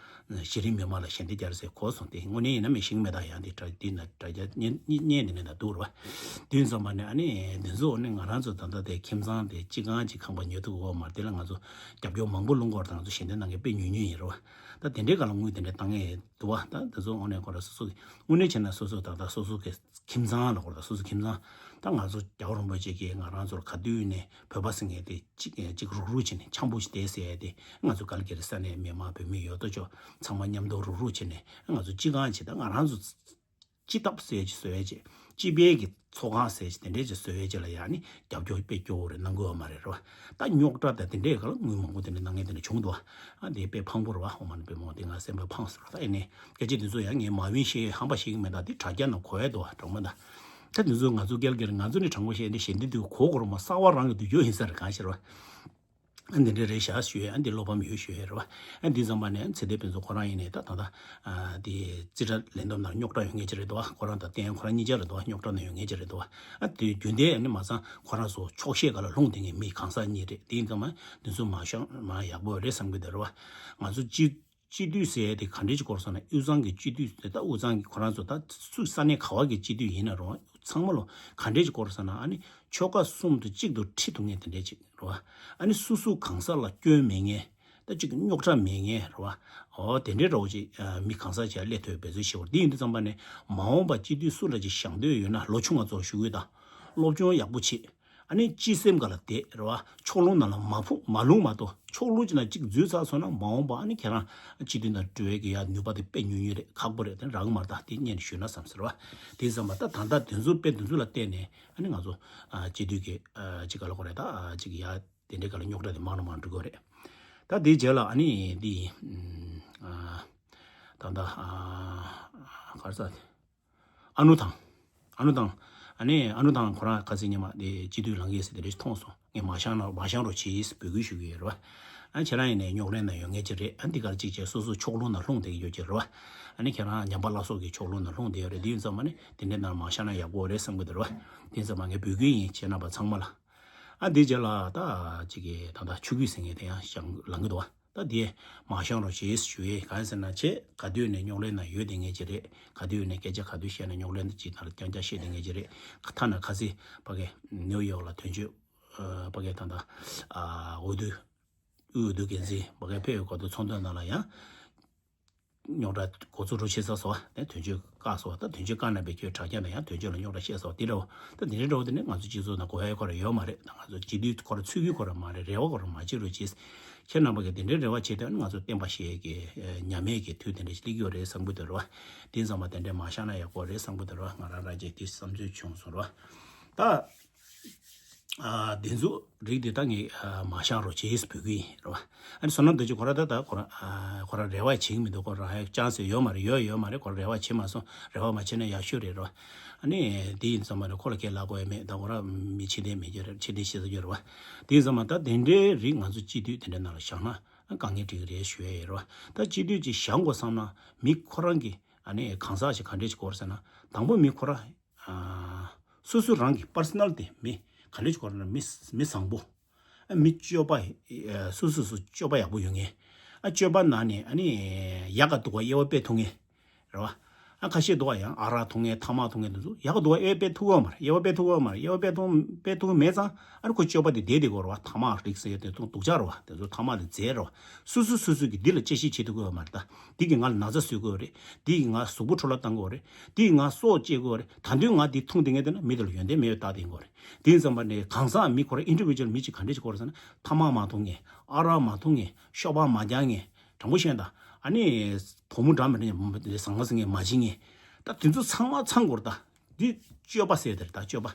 གཞི་རིམ་མི་མང་ལ་ཞལ་འདེབས་བརྒྱབ་ཟེར་གོ་སོང་སྟེ། དངོས་གནས་ཡིན་ན་མི་ཤེས་ཀྱི་མེད། ད་ཡང་དེ་དྲ་དེ་ན་དྲ་རྒྱ་བརྙན་བརྙན་དེ་ནས་ད་འདུག་རེད་བ། དེ་ཡིན་ཙང་མ་ནི་ཨ་ནི་དེ་ཚོ་ནི་ང་རང་ཚོ་ད་ལྟ་དེ་ཁྱིམ་ཚང་དེ་གཅིག་ཁང་གཅིག་ཁང་པ་ཉོ་ཐུབ་ཀྱི་ཡོད་མ་རེད། དེ་ལ་ང་ཚོ་རྒྱབ་སྐྱོར་མང་པོ་སློང་དགོས་རེད། ད་ང་ཚོ་ཞལ་འདེབས་གནང་མཁན་དཔེ་ཉུང་ཉུང་ཡིན་རེད་བ། ད་དེ་འདྲའི་སྒང་ལ་དངུལ་དེ་འདྲ་བཏང་མཁན་འདུག་བ། ད་དེ་ཚོ་དངོས་གནས་ཁོ་ར་སོ་སོ་གི་དངོས་གནས་བྱས་ན་སོ་སོ་ད་ལྟ་སོ་སོ་གི་ཁྱིམ་ཚང་ལ་ཁོ་ར་སོ་སོ་ཁྱིམ་ཚང་། ད་ང་ཚོ་རྒྱལ་བ་རིན་པོ་ཆེ་གིས་ང་རང་ཚོར་ག་དུས་ནས་བོད་པ་ཟེར་མཁན་དེ་གཅིག་གཅིག་རུག་རུག་བྱས་ནས་འཆམ་པོ་ཞིག་བསྡད་ཟེར་ཡ་དེ། ང་ཚོ་ཀལ་ག་རི་ས་གནས་མི་མང་བོད་མི་ཡོད་དོ་ཅོག་ཚང་མ་མཉམ་དུ་རུག་རུག་བྱས་ནས་ང་ཚོ་གཅིག་ཁང་ཅིག་ད་ང་རང་ཚོ་སྤྱི་ཐབ་ཟེར་ཅིག་བཟོ་ཡ་ཅིག་སྤྱི་པའི་གི་ཚོགས་ཁང་ཟེར་ཅིག་དེ་འདྲས་ཅིག་བཟོ་ཡ་ཅིག་ལ་ཡ་ནི་རྒྱབ་སྐྱོར་དཔེ་སྐྱོ་བོ་རེ་གནང་དགོས་པ་མ་རེད་རོ། ད་རྙོག་དྲ་དང་དེ་འདྲས་ག་ལ་དངུལ་མང་པོ་དེ་འདྲས་གནང་མཁན་དེ་འདྲས་བྱུང་འདུག་བ། ཨ་དེ་དཔེ་ཕངས་པོ་རེད་བ། ཧོ་མ་ནི་དཔེ་མོ་དེ་ང་སེམས་པ་ཕངས་སོང་ར། ད་ཨེ་ནས་སྐད་ཆ་དེ་ཚོ་ཡང་ངས་མ་བིན་ཤེས་ཧམ་པ་ཤེས་ཀྱི་མེད། ད་དེ་དྲ་རྒྱ་ནང་གོ་ཡ་འདུག་བ། དྲང་མོ་ད། ད་དེ་ཚོ་ང་ཚོ་ཀལ་ག་རི་ང་ཚོ་ནི་དྲང་པོ་བཤད་ན་ཞལ་འདེབས་དེ་གོ་དགོས་རེད་མ། གསང་བ་རང་གི་འདོད་རྒྱུ་ཡིན་ས་རེད། གང་ཤེས་རེད་བ། ཨ་འདི་འདྲ་རེད་ཤག་ཞུ་ཡས། ཨ་འདི་བློ་ཕམ་ཡོད་ཞུ་ཡས་རེད་བ། ཨ་འདི་ཙམ་པ་ནས་ཚེ་བརྟན་ཕུན་ཚོགས་ཁོ་རང་ཡིན་ནའི་ད་ད་ད་ཨ་འདི་རྩིས་ཁྲ་ལེན་སྟངས་ནང་རྙོག་དྲ་ཡོད་མཁན་ཅིག་རེད་འདུག་བ། ཁོ་རང་དང་བསྟན་ཁོ་རང་གཉིས་ཆ་རེད་འདུག་བ། རྙོག་དྲ་ནང་ཡོད་མཁན་ཅིག་རེད་འདུག་བ། ཨ་དེ་རྒྱུན་ལྡན་ཨ་ནི་མ་ཚང་ཁོ་རང་ཚོ་ཕྱོགས་ཞེན་སྒང་ལ་ལྷུང་བསྡད་མཁན་མི་གང་ཟག་གཉིས་རེད། དེ་ཡིན་ཙང་མ་འདི་ཚོ་མ་བཞེངས་མ་ཡག་པོ་རེད་བསམ་གྱི་འདུག་རེད་བ། ང་ཚོ་སྤྱི་སྤྱི་འཐུས་ཟེར་ཡས་དེ་ག་འདྲས་ཅིག་སྐོར་སོང་ན། དབུས་གཙང་གི་སྤྱི་འཐུས་དེ་ད་དབུས་གཙང་གི་ཁོ་རང་ཚོ་ད་སུ་ས་གནས་ག་བ་གི་སྤྱི་འཐུས་ཡིན་ན་རུང་ཚང་མ་ལོ་ག་འདྲས་ཅིག་སྐོར་སོང་ན། ཨ་ནི་ཆོལ་ཁ་གསུམ་དུ་གཅིག་ཏུ་ཁྲིད་ཐུབ་མཁན་དེ་འདྲས་ཅིག་རེད་བ། ཨ་ནི་སུ་སུ་གང་ཟག་ལ་སྐྱོན་མེད་མཁན། ད་ཅིག་རྙོག་དྲ་མེད་མཁན་རེད་བ། འོ་དེ་འདྲའི་འདྲ་བོ་ཅིག་མི་གང་ཟག་ཅིག་སླེབས་ཐུབ་པའི་འབད་བརྩོན་བྱེད་དགོས། དེ་ཡིན་དུས་ཙམ་པ་ནས་མ་འོངས་པ་སྤྱི་འཐུས་སུ་འདྲ་ཅིག་བཞེངས་འདོད་ཡོད་ན། ལོ་ཆུང་བ་ཚོར་ཞུ་གི་ཡོད། ད་སློབ་སྦྱོང་ཡག་པོ་བྱེད། ཨ་ནི་སྤྱི་སེམས་སྒང་ལ་བསྡད་རེད་བ། ཕྱོགས་ལྷུང་ནང་ལ་མ་ཕུག་མ་ལྷུང་མ་གཏོགས། ཕྱོགས་ལྷུང་ཅིག་ནང་གཅིག་འཛུལ་ཚར་སོང་ན་མ་འོངས་པ་ཨ་ནི་ཁྱེད་རང་སྤྱི་འཐུས་ནང་འགྲོ་ཡས་ཀྱི་ཡ་ནུས་པ་དེ་དཔེ་ཉུང་ཉུང་རེད། ཁག་པོ་རེད། དེ་རག་གི་མ་རེད། ད་དེ་སྔོན་ནས་ཞུས་ན་བསམ་ཟེར་བ། དེ་ཙམ་པ་ད་ད་ལྟ་དེ་ཚོ་དཔེ་དེ་ཚོ་ལ་བལྟས་ནས་ཨ་ནི་ང་ཚོ་ཨ་སྤྱི་འཐུས་ཀྱི་ཨ་ཅིག་ག་ལ་གོ་རེད། ད་ཨ་ཅིག་ཡ་དེ་འདྲའི་སྒང་ལ་རྙོག་དྲ་དེ་མང་རུ་མང་རུ་འགྲོ་གི་རེད། ད་དེའི་རྗེས་ལ་ཨ་ནི་འདི་ཨ་ད་ད་ཨ་ག་རེ་ཟ། ཨ་ནུ་ཐང་། ཨ་ནུ་ཐང་། ཨ་ནི་ཨ་ནུ་ཐང་ཁོ་རང་ཁ་སང་ཉི་མ་དེ་སྤྱི་འཐུས་ལངས་ཀྱི་ཟེར་དེ་རེ་ཞིག་མཐོང་སོང་། ངས་མ་བཞེངས་ན་མ་བཞེངས་རོགས་བྱེད་ཟེར་འབོད་སྐུལ་ཞུ་གི་ཡོད་རེད་བ། ཨ་ཁྱེད་རང་ཡིན་ནའི་རྙོག་གླེང་ནང་ཡོད་མཁན་ཅིག་རེད། ཨ་འདི་གར་ཅིག་བྱས་སོ་སོ་ཕྱོགས་ལྷུང་ནང་ལྷུང་བསྡད་ཀྱི་ཡོད་ཅིག་རེད་བ། ཨ་ནི་ཁྱེད་རང་ཉམས་པ་སླར་གསོ་གི་ཕྱོགས་ལྷུང་ནང་ལྷུང་བསྡད་ཡོད་རེད། དེ་ཡིན་ཙང་མ་ནི་དེ་འདྲའི་ནང་མ་བཞེངས་ན་ཡག་པོ་རེད་བསམ་གྱི་འདུག་རེད་བ། དེ་ཡིན་ཙང་མ་ངས་འབོད་སྐུལ་ཡིན། ཁྱེད་རྣམ་པ་ཚང་མ་ལ། ཨ་འདི་རྗེས་ལ་ད་ཅིག་གི་ད་ད་ཆོས་སྐུ་ཟེར་མཁན་དེ་ཡང་བཞེངས་ལངས་ཀྱི་འདུག་བ། ད་དེ་མ་བཤད་རོགས་བྱེད་ཞུ་ཡས། གང་ཡིན་ཟེར་ན་ཁྱེད་ག་དུས་ནས་རྙོག་གླེང་ནང་ཡོད་བསྡད་མཁན་ཅིག་རེད། ག་དུས་ནས་སྐད་ཆ་ག་དུས་བཤད་ན་རྙོག་གླེང་ཅིག་ནང་ལ་རྐྱང་རྐྱང་བཤད་བསྡད་མཁན་ཅིག་རེད། ཐ་ན་ཁ་སང་ཕ་གི་ནིའུ་ཡོག་ལ་དོན་གཅོད་ཨ་ཕ་གི་ད་ལྟ་ཨ་འོས་བསྡུ་དབུས་འོས་བསྡུ་འགན་འཛིན་ཕ་གི་ཕེབས་ཡོད་སྐབས་དུ་ཚོགས་འདུ་ནང་ལ་ཡང་རྙོག་དྲ་འགོ་ཚུགས་རོགས་བྱེད་ས་སོགས་ནས་དོན་གཅོད་བཀག་སོགས། ད་དོན་གཅོད་བཀག་ན་བས་ཁྱོད་དྲ་རྒྱ་ནང་ཡང་དོན་གཅོད་ལ་རྙོག་དྲ་བཤད་སོགས་དེ་འདྲ་བོ། ད་དེ་འདྲའི་འདྲ་བོ་དེ་ནི་ང་ཚོ་སྤྱི་ཚོགས་ནང་གོ་ཡ་ཁོ་ར་ཡོད་མ་རེད། ད་ང་ཚོ་སྤྱི་འཐུས་ཁོ་ར་ཚུད་ཀྱི་ཁོ་ར་མ་རེད། རེ་བ་ཁོ་ར་མ་བྱེད་རོགས་བྱེད། ཁྱེད་རྣམ་པ་གིས་དེ་འདྲའི་རེ་བ་བྱེད་དུས་ང་ཚོ་བསྟན་པ་བཤད་ཀྱི་ཉམས་མེད་ཀྱི་དུས་དེ་འདྲ་ཞིག་སླེབས་ཡོད་རེད་བསམ་གི་འདུག་རེད་བ། དེ་ཙམ་པ་དེ་འདྲའི་མ་བཞག་ན་ཡག་པོ་རེད་བསམ་གི་འདུག་རེད་བ། ང་རང་རང་ཅིག་དེ་བསམ་ཚུལ་བྱུང་སོང་རེད་བ། ད། ཨ་དེ་ཚོ་རིགས་དེ་ད་ངས་ཨ་མ་བཞག་རོགས་བྱེད་ཟེར་འབོད་ཀྱི་ཡིན་རེད་བ། ཨ་ནི་བསོད་ནམས་རྡོ་རྗེ་ཁོ་ར་ད་ད་ཁོ་ར་ཨ་ཁོ་ར་རེ་བ་བྱེད་ཀྱི་མི་འདུག་ཁོ་ར་ཡ་ཅང་ཟེར་ཡོད་མ་རེད། ཡོད་ཡོད་མ་རེད། ཁོ་ར་རེ་བ་བྱེད་མ་སོང་། རེ་བ་མ་བྱེད་ན་ཡག་ཤོས་རེད་རེད་བ། ཨ་ནི་དེ་ཡིན་ཙམ་པ་ནི་ཁོ་ལ་ཁས་ལེན་དགོས་ཡ་མེད། ད་ཁོ་ར་མི་ཕྱི་དེ་མེད་རྒྱུ་རེད། ཕྱི་དེ་ཤེས་ས་རྒྱུ་རེད་བ། དེ་ཡིན་ཙམ་པ་ད་དེ་འདྲའི་རིགས་ང་ཚོ་སྤྱི་འཐུས་དེ་འདྲའི་ནང་ལ་བཞག་ན་ཨ་དཀའ་ངལ་འཕྲད་ཀྱི་རེད་ཞུ་ཡ་ཡིན་རེད་བ། ད་སྤྱི་འཐུས་ཅིག་བཞག་དགོས་བསམ་ན་མི་ཁོ་རང་གི་ཨ་ནི་གང་ཟག་ཞིག་ག་འདྲས་ཅིག་དགོས་རེད་ཟེར་ན། དང་པོ་མི་ཁོ་ར། ཨ་སོ་སོ་རང་གི་པར་སོ་ནལ་དེ་མི་ག་འདྲ་ཞིག་གོ་ར་ན་མི་མི་བཟང་པོ། ཨ་མི་སྤྱོད་པ་ཨ་སོ་སོ་སོ་སྤྱོད་པ་ཡག་པོ་ཡོད་མཁན། ཨ་སྤྱོད་པ་ནང་ནས་ཨ་ནི་ཡག་ག་སྡུག་ག་དབྱེ་བ་སྤེལ་ཐུབ་མཁན་རེད་བ། ཨ་ཁ་ཤས་འདུག་ག་ཡང་ཨ་རག་འཐུང་མཁན་ཐ་མག་འཐུང་མཁན་དེ་ཚོ་ཡག་ག་སྡུག་ག་དབྱེ་བ་སྤེལ་ཐུབ་ཀྱི་ཡོད་མ་རེད། དབྱེ་བ་སྤེལ་ཐུབ་ཀྱི་ཡོད་མ་རེད། དབྱེ་བ་སྤེལ་ཐུབ་སྤེལ་ཐུབ་མེད་ཙང་ཨ་ནི་ཁོ་སྤྱོད་པ་དེ་བདེ་བདེ་གོ་རེད་བ། ཐ་མག་རིགས་ཟེར་དེ་ཚོ་སྡུག་ཅག་རེད་བ། དེ་ཚོ་ཐ་མག་དེ་རྫས་རེད་བ། སོ་སོ་སོ་སོ་གིས་འདི་ལ་དཔྱད་ཞིབ་བྱེད་ཐུབ་ཀྱི་ཡོད་མ་རེད་ད། འདི་གིས་ང་ལ་ན་ཚ་བཟོ་གི་ཡོད་རེད། འདི་གིས་ང་གཟུགས་པོ་འཕྲོ་བརླག་བཏང་གི་ཡོད་རེད། འདི་གིས་ང་སྲོག་བཅད་ཀྱི་ཡོད་རེད། ད་དུང་ང་འདི་འཐུང་བསྡད་མཁན་དེ་ན་མི་དེ་ལ་ཡོན་ཏན་མེད་པའི་རྟགས་དེ་ཡིན་དགོས་རེད། དེ་ཡིན་ཙམ་པ་ནས་གང་ཟག་མི་ཁོ་ར་ཨིན་ཌི་བི་ཇུ་ཨལ་མི་གཅིག་ག་འདྲ་ཞིག་དགོས་རེད་ཟེར་ན། ཐ་མག་མ་འཐུང་མཁན། ཨ་རག་མ་འཐུང་མཁན། ཤོག་སྦག་མ་རྒྱག་མཁན། དྲང་པོ་བཤད་ན་ད། ཨ་ནི་བུ་མོ་འདྲ་མི་འདྲ་བཟང་ངན་ཟེར་མཁན་མ་བྱེད་མཁན། ད་དེ་ཚོ་ཚང་མ་ཚང་དགོས་རེད་ད། འདི་སྤྱོད་པ་ཟེར་དེ་རེད་ད། སྤྱོད་པ།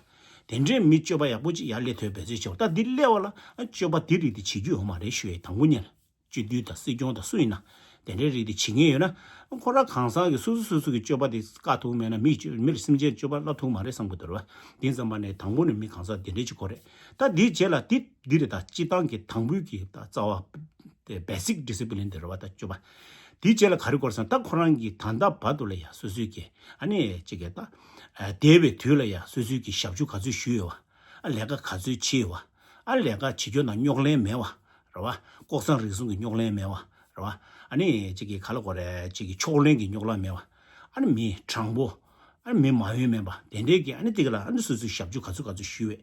དེ་འདྲའི་མི་སྤྱོད་པ་ཡག་པོ་ཅིག་ཡར་སླེབས་ཐུབ་པའི་འབད་རྩོལ་བྱེད་དགོས། ད་འདི་སླེབས་པ་ལ་ཨ་སྤྱོད་པ་འདི་རིགས་དེ་བྱེད་རྒྱུ་ཡོད་མ་རེད་ཞུ་ཡས། དང་པོ་ཉིད་ལ། སྤྱི་འཐུས་དང་སྲིད་སྐྱོང་དང་སུ་ཡིན་ན། དེ་འདྲའི་རིགས་དེ་བྱེད་མཁན་ཡོད་ན། ཁོ་རང་གང་ཟག་གིས་སོ་སོ་སོ་སོ་གི་སྤྱོད་པ་དེ་བཀག་ཐུབ་མེད་ན་མི་སྤྱོད་མི་ལ་སེམས་ཅན་སྤྱོད་པ་བསླབ་ཐུབ་མ་རེད་བསམ་གི་འདུག་རེད་བ། དེ་ཙམ་པ་ནས་དང་པོ་ནས་མི་གང་ཟག་དེ་འདྲའི་ཅིག་དགོས་རེད། ད་དེའི་རྗེས་ལ་དེ་འདི་རེད་ད། སྤྱི་བཏང་གི་དང་པོའི་གི་ད་རྩ་བ་དེ་བེ་སིག་ཌི་སི་པི་ལིན་དེ་རེད་བ། ད་སྤྱོད་པ། དེའི་རྗེས་ལ་ག་རེ་དགོས་རེད་ཟེར་ན། ད་ཁོ་རང་གི་ད་ལྟ་བར་དུ་ལ་ཡ་སོ་སོའི་གི་ཨ་ནི་ཅིག་གི་ད་འདས་པའི་དུས་ལ་ཡ་སོ་སོའི་གི་ཞབས་ཞུ་ག་ཚོད་ཞུས་ཡོད་བ། ཨ་ལས་ཀ་ག་ཚོད་བྱས་ཡོད་བ། ཨ་ལས་ཀ་བྱེད་རྒྱུ་ནང་རྙོག་གླེང་མེད་བ། རེད་བ། ལྐོག་ཟ་རུལ་སུངས་ཀྱི་རྙོག་གླེང་མེད་བ། རེད་བ། ཨ་ནི་གཅིག་གིས་ག་ལ་གོ་རེད། གཅིག་གིས་ཕྱོགས་གླེང་གི་རྙོག་གླེང་མེད་བ། ཨ་ནི་མི་དྲང་པོ། ཨ་ནི་མི་མ་འོས་མེད་པ་དེ་འདྲའི་གི་ཨ་ནི་དེ་ག་ལ་ཨ་ནི་སོ་སོའི་ཞབས་ཞུ་ག་ཚོད་ག་ཚོད་ཞུས་བས།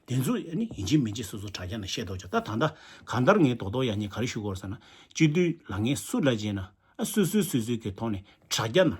དེ་ཚོ་ཨ་ནི་ཡིན་གཅིག་མིན་གཅིག་སོ་སོ་དྲ་རྒྱ་ནང་བཤད་ཐུབ་ཆོག་ད་ད་ལྟ་གང་ལྟར་ངས་རྡོག་རྡོག་ཡང་ཉིད་ག་རེ་ཞུ་དགོས་རེད་ཟེར་ན། སྤྱི་འཐུས་ལངས་མཁན་སུ་ལ་བྱས་ན་ཨ་སོ་སོའི་སོ་སོའི་གི་ཐོག་ནས་དྲ་རྒྱ་ནང་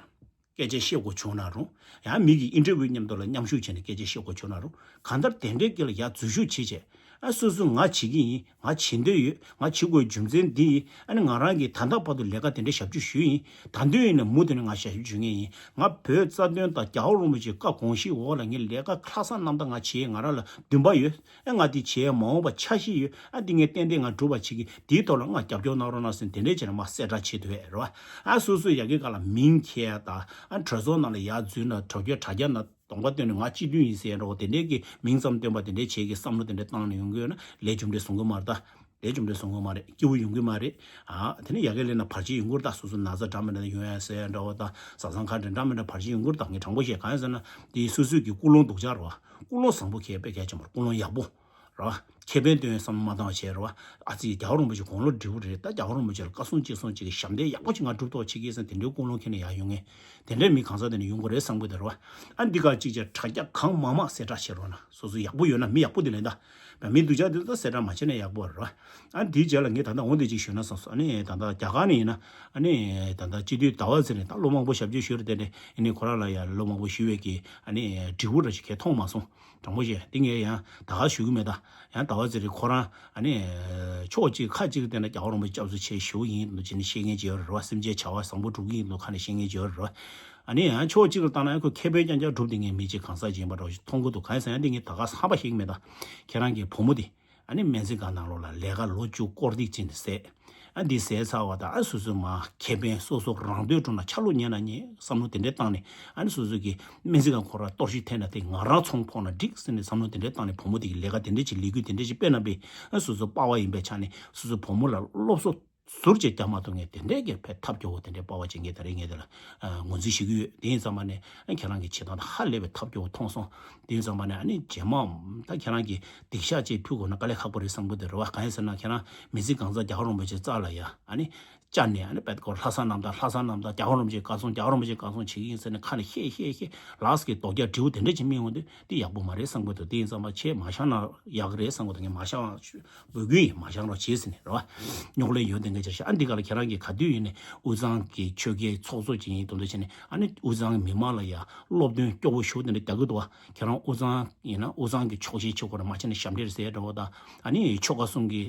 སྐད་ཆ་བཤད་དགོས་བྱུང་ན་རུང་། ཡང་མི་གི་ཨིན་ཊར་བིའུ་མཉམ་དུ་ལ་མཉམ་ཞུགས་བྱས་ནས་སྐད་ཆ་བཤད་དགོས་བྱུང་ན་རུང་། གང་ལྟར་དེ་འདྲའི་སྐད་ལ་ཡར་འཛུལ་ཞུགས་བྱེད་བྱས། ཨ་སོ་སོ་ང་བྱེད་ཀྱི་ཡིན། ང་བྱེད་འདོད་ཡོད། ང་བྱེད་དགོས་རྒྱུ་མཚན་འདི་ཡིན། ཨ་ནི་ང་རང་གིས་ད་ལྟ་བར་དུ་ལས་ཀ་དེ་འདྲའི་ཞབས་ཞུ་ཞུས་ཡིན། ད་དུང་ཡིན་ན་མུ་མཐུད་ནས་ང་ཞབས་ཞུ་ཞུ་མཁན་ཡིན། ང་བོད་རྩ་དོན་དང་རྒྱལ་བ་རིན་པོ་ཆེའི་བཀའ་དགོངས་གཞི་འོག་ལ་ངས་ལས་ཀ་ལྷག་བསམ་རྣམ་དག་ང་བྱེད། ང་རང་ལ་འདུན་པ་ཡོད། ཨ་ང་འདི་བྱེད་མ་འོངས་པ་འཆར་གཞི་ཡོད། ཨ་འདི་ངས་ཏན་ཏན་ང་སྒྲུབ་པ་བྱེད་ཀྱི། འདིའི་ཐོག་ལ་ང་རྒྱབ་སྐྱོར་གནང་རོགས་གནང་ཟེར་དེ་འདྲའི་བྱས་ནས་མར་གསལ་བསྒྲགས་བྱེད་ཐུབ་ཡས་རེད་བ། ཨ་སོ་སོའི་ཡ་གི་སྒང་ལ་མིང་འཁྱེར་ཡ་དང་། ཨ་གྲོས་ཚོགས་ནང་ལ་ཡར་འཛུལ་ན་དྲ་རྒྱ་དྲ་རྒྱ་ནང་གདོང་པ་སྟོན་ནས་ང་སྤྱི་འཐུས་ཡིན་ཟེར་ཡ་འདྲ་བོ་དེ་འདྲའི་གི་མིང་ཙམ་སྟོན་པ་དེ་འདྲའི་བྱེད་ཀྱི་བསམ་བློ་དེ་འདྲ་བཏང་ནས་ཡོང་གི་ཡོད་ན་ལས་རྒྱུ་འབྲས་བཟུང་གི་མ་རེད་ད། ལས་རྒྱུ་འབྲས་བཟུང་གི་མ་རེད། སྐྱིད་པོ་ཡོང་གི་མ་རེད། ཨ་དེ་ནས་ཡ་གི་ལས་ན་བར་ཆད་ཡོང་གི་རེད་ད། སོ་སོ་ན་ཚ་འདྲ་མི་འདྲ་ཡོང་ཡ་ཟེར་ཡ་འདྲ་བོ་དང་བཟའ་ཚང་ཁ་འདྲ་འདྲ་མི་འདྲ་བར་ཆད་ཡོང་གི་རེད་ད། ངས་དྲང་པོ་བཤད། གང་ཡིན་ཟེར་ན་དེ་སོ་སོའི་གི་ཀུན་སློང་སྡུག་ཅག་རེད་བ། ཀུན་སློང་བཟང་པོ་ཁྱེད་དཔེ་གལ་ཆེན་པོ་རེད། ཀུན་སློང་ཡག་པོ་རེད་བ། ཁེ་ཕན་སྟོན་བསམ་བློ་མ་བཏང་བ་བྱས་རེད་བ། ཨ་ཙི་རྒྱལ་བ་རིན་པོ་ཆེ་དགུང་ལོ་བགྲེས་པོ་རེད། ད་རྒྱལ་བ་རིན་པོ་ཆེ་ལ་བཀའ་གསུང་ཅི་གསུང་ཅིག་གི་ཞབས་འདེགས་ཡག་པོ་ཅིག་ང་སྒྲུབ་ཐུབ་པ་བྱེད་ཀྱི་ཟེར་དེ་འདྲའི་ཀུན་སློང་ཁྱེར་ནས་ཡར་ཡོང་མཁན། དེ་འདྲའི་མི་གང་ཟག་དེ་ནས་ཡོང་གི་རེད་བསམ་གི་འདུག་རེད་བ། ཨ་འདི་ག་ཅིག་བྱས་དྲ་རྒྱ་གང་མང་མང་གསལ་བསྒྲགས་བྱེད་རོགས་གནང་། སོ་སོ་ཡག་པོ་ཡོད་ན། མི་ཡག་པོ་དེ་ལེན་ད། མི་སྡུག་ཅག་དེ་ད་གསལ་བསྒྲགས་མ་བྱས་ན་ཡག་པོ་རེད་བ། ཨ་འདིའི་རྗེས་ལ་ངས་ད་ལྟ་འོ་འདི་ཅིག་ཞུས་ན་བསམ་སོང་། ཨ་ནི་ད་ལྟ་རྒྱ་གར་ནས་ཡིན་ན། ཨ་ནི་ད་ལྟ་སྤྱི་འཐུས་ཟླ་བ་ཚེ་རིང་ད་ལོ་མང་པོ་ཞབས་ཕྱི་ཞུས་རེད། དེ་འདྲ་ཨ་ནི་ཁོ་རང་ལ་ཡ་ལོ་མང་པོ་ཞུས་པའི་གི་ཨ་ནི་འབྲས་བུ་ར་ཞིག་གས་མཐོང་མ་སོང་། དྲང་པོ་བཤད། འདི་ངས་ཡང་ད་ག་ཞུ་གི་མེད་ད། ཡང་ཟླ་བ་ཚེ་རིང་ཁོ་རང་ཨ་ནི་ཕྱོགས་གཅིག་ཁ་གཅིག་བལྟས་ན་རྒྱལ་བ་རིན་པོ་ཆེ་སྐྱབས་སུ་མཆི་ཞུ་གི་ཡིན་འདུག་ཅེས་ནས་བཤད་མཁན་ཅིག་ཡོད་རེད་བ། སེམས་ཅན་བྱ་བ་བཟང་པོ་སྒྲུབ་ཀྱི་ཡིན་འདུག་ཁ་ནས་བཤད་མཁན་ཅིག་ཡོད་རེད་བ། ཨ་ནི་ཡང་ཕྱོགས་གཅིག་ལ་བལྟས་ན་ཡང་ཁོས་ཁེ་ཕན་རྐྱང་རྐྱང་སྒྲུབ་བསྡད་མཁན་མི་གཅིག་གང་ཟག་ཅིག་ཡིན་པ་འདྲ་བོ་ཞིག་མཐོང་གི་འདུག་གང་ཡིན་ཟེར་ན་འདི་ངས་ད་ག་ཧམ་པ་བཤད་ཀྱི་མེད་ད། ཁྱེད་རང་གི་བུ་མོ་དེ་ཨ་ནི་སྨན་རྩིས་ཁང་ནང་ལོགས་ལ་ལས་ཀ་ལོ་བཅུ་སྐོར་ཐིག་ཅིག་ནས་བསད། ཨ་འདི་བསད་ཚར་བ་དང་ཨ་སོ་སོའི་མ་ཁེ་ཕན་སོ་སོ་རང་འདོད་འགྲོ་ན་ཆ་ལུགས་ཉན་ན་ཉན་བསམ་བློ་དེ་འདྲས་བཏང་ནས། ཨ་ནི་སོ་སོ་གི་སྨན་རྩིས་ཁང་ཁོ་ར་གཏོར་བཤིག་ཐེབས་ན་དེ་ང་རང་ཚོང་ཕོག་ན་འགྲིག་ཟེར་ནས་བསམ་བློ་དེ་འདྲས་བཏང་ནས་བུ་མོ་དེ་གི་ལས་ཀ་དེ་འདྲས་ཅིག་ལས་འགུལ་དེ་འདྲས་ཅིག་སྤེལ་ན་པས། ཨ་སོ་སོ་པ་ཕ་ཡིན་པའི་ཆ་ནས་སོ་སོ་བུ་མོ་ལ་སློབ་གསོ་ ཟུར་གཅིག་རྒྱག་མ་ཐུབ་མཁན་དེ་འདྲའི་གི་ཕེ་ཐབས་སྐྱོ་བོ་དེ་འདྲའི་པ་བ་བྱེད་མཁན་དེ་རེད། ངས་དེ་ལ་ངོས་འཛིན་ཞུ་གི་ཡོད། དེ་ཡིན་ཙང་མ་ནས་ཨ་ཁྱེད་རང་གི་བྱེད་སྟངས་དེ་ཧ་ལས་པའི་ཐབས་སྐྱོ་བོ་མཐོང་སོང་། དེ་ཡིན་ཙང་མ་ནས་ཨ་ནི་རྗེས་མ་ད་ཁྱེད་རང་གི་སྡིག་བཤགས་ཅིག་ཕུལ་དགོས་ན་དཀའ་ལས་ཁག་པོ་རེད་བསམ་གི་འདུག་རེད་བ། གང་ཡིན་ཟེར་ན་ཁྱེད་རང་མི་ཚེ་གང་ཚ་རྒྱལ་བ་རིན་པོ་ཆེ་རྩ་ལ་ཡ་ཨ་ནི་བཅར་ནས་ཨ་ནི་པད་ཀོར་ལྷ་ས་རྣམ་ཐར་ལྷ་ས་རྣམ་ཐར་རྒྱལ་བ་རིན་པོ་ཆེ་བཀའ་གསུང་རྒྱལ་བ་རིན་པོ་ཆེ་བཀའ་གསུང་བྱེད་ཀྱི་ཡིན་ཟེར་ནས་ཁ་ནས་བཤད་བཤད་བཤད་ལགས་ཀྱི་རྡོག་རྒྱག་དྲིལ་བུ་དེ་འདྲ་ཅིག་སྨིན་འོང་དུས་དེ་ཡག་པོ་མ་རེད་བསམ་གི་འདུག་དེ་ཡིན་ཙང་མ་ཁྱེད་མ་བཞག་ན་ཡག་རེད་བསམ་གི་འདུག་ངས་མ་བཞག་བོད་ཀུན་ཡིན་མ་བཞག་རོགས་བྱེད་ཟེར་ནས་རེད་བ། རྙོག་གླེང་ཡོད་དེ་འགའ་ཅིག་རེད་ཤག་ཨ་འདི་ག་ལ་ཁྱེད་རང་གིས་ག་དུས་ཡིན་ནས་དབུས་གཙང་གི་ཆོལ་ཁའི་ཚོགས་གཙོ་ཅིག་ཡིན་དོན་དུ་བྱས་ནས་ཨ་ནི་དབུས་གཙང་མི་མང་ལ་ཡ་སློབ་སྟོན་སྐྱོ་བོ་ཞུ་དེ་འདྲ་རྒྱག་གི་འདུག་བ། ཁྱེད་རང་དབུས་གཙང་ཡིན་ན་དབུས་གཙང་གི་ཆོག་མཆན་ཞུ་དགོས་རེད། མ་བྱས་ན་ཞབས་འདྲེན་ཟེར་འདྲ་བོ་དང་ཨ་ནི་ཆོལ་ཁ་གསུམ་གྱི་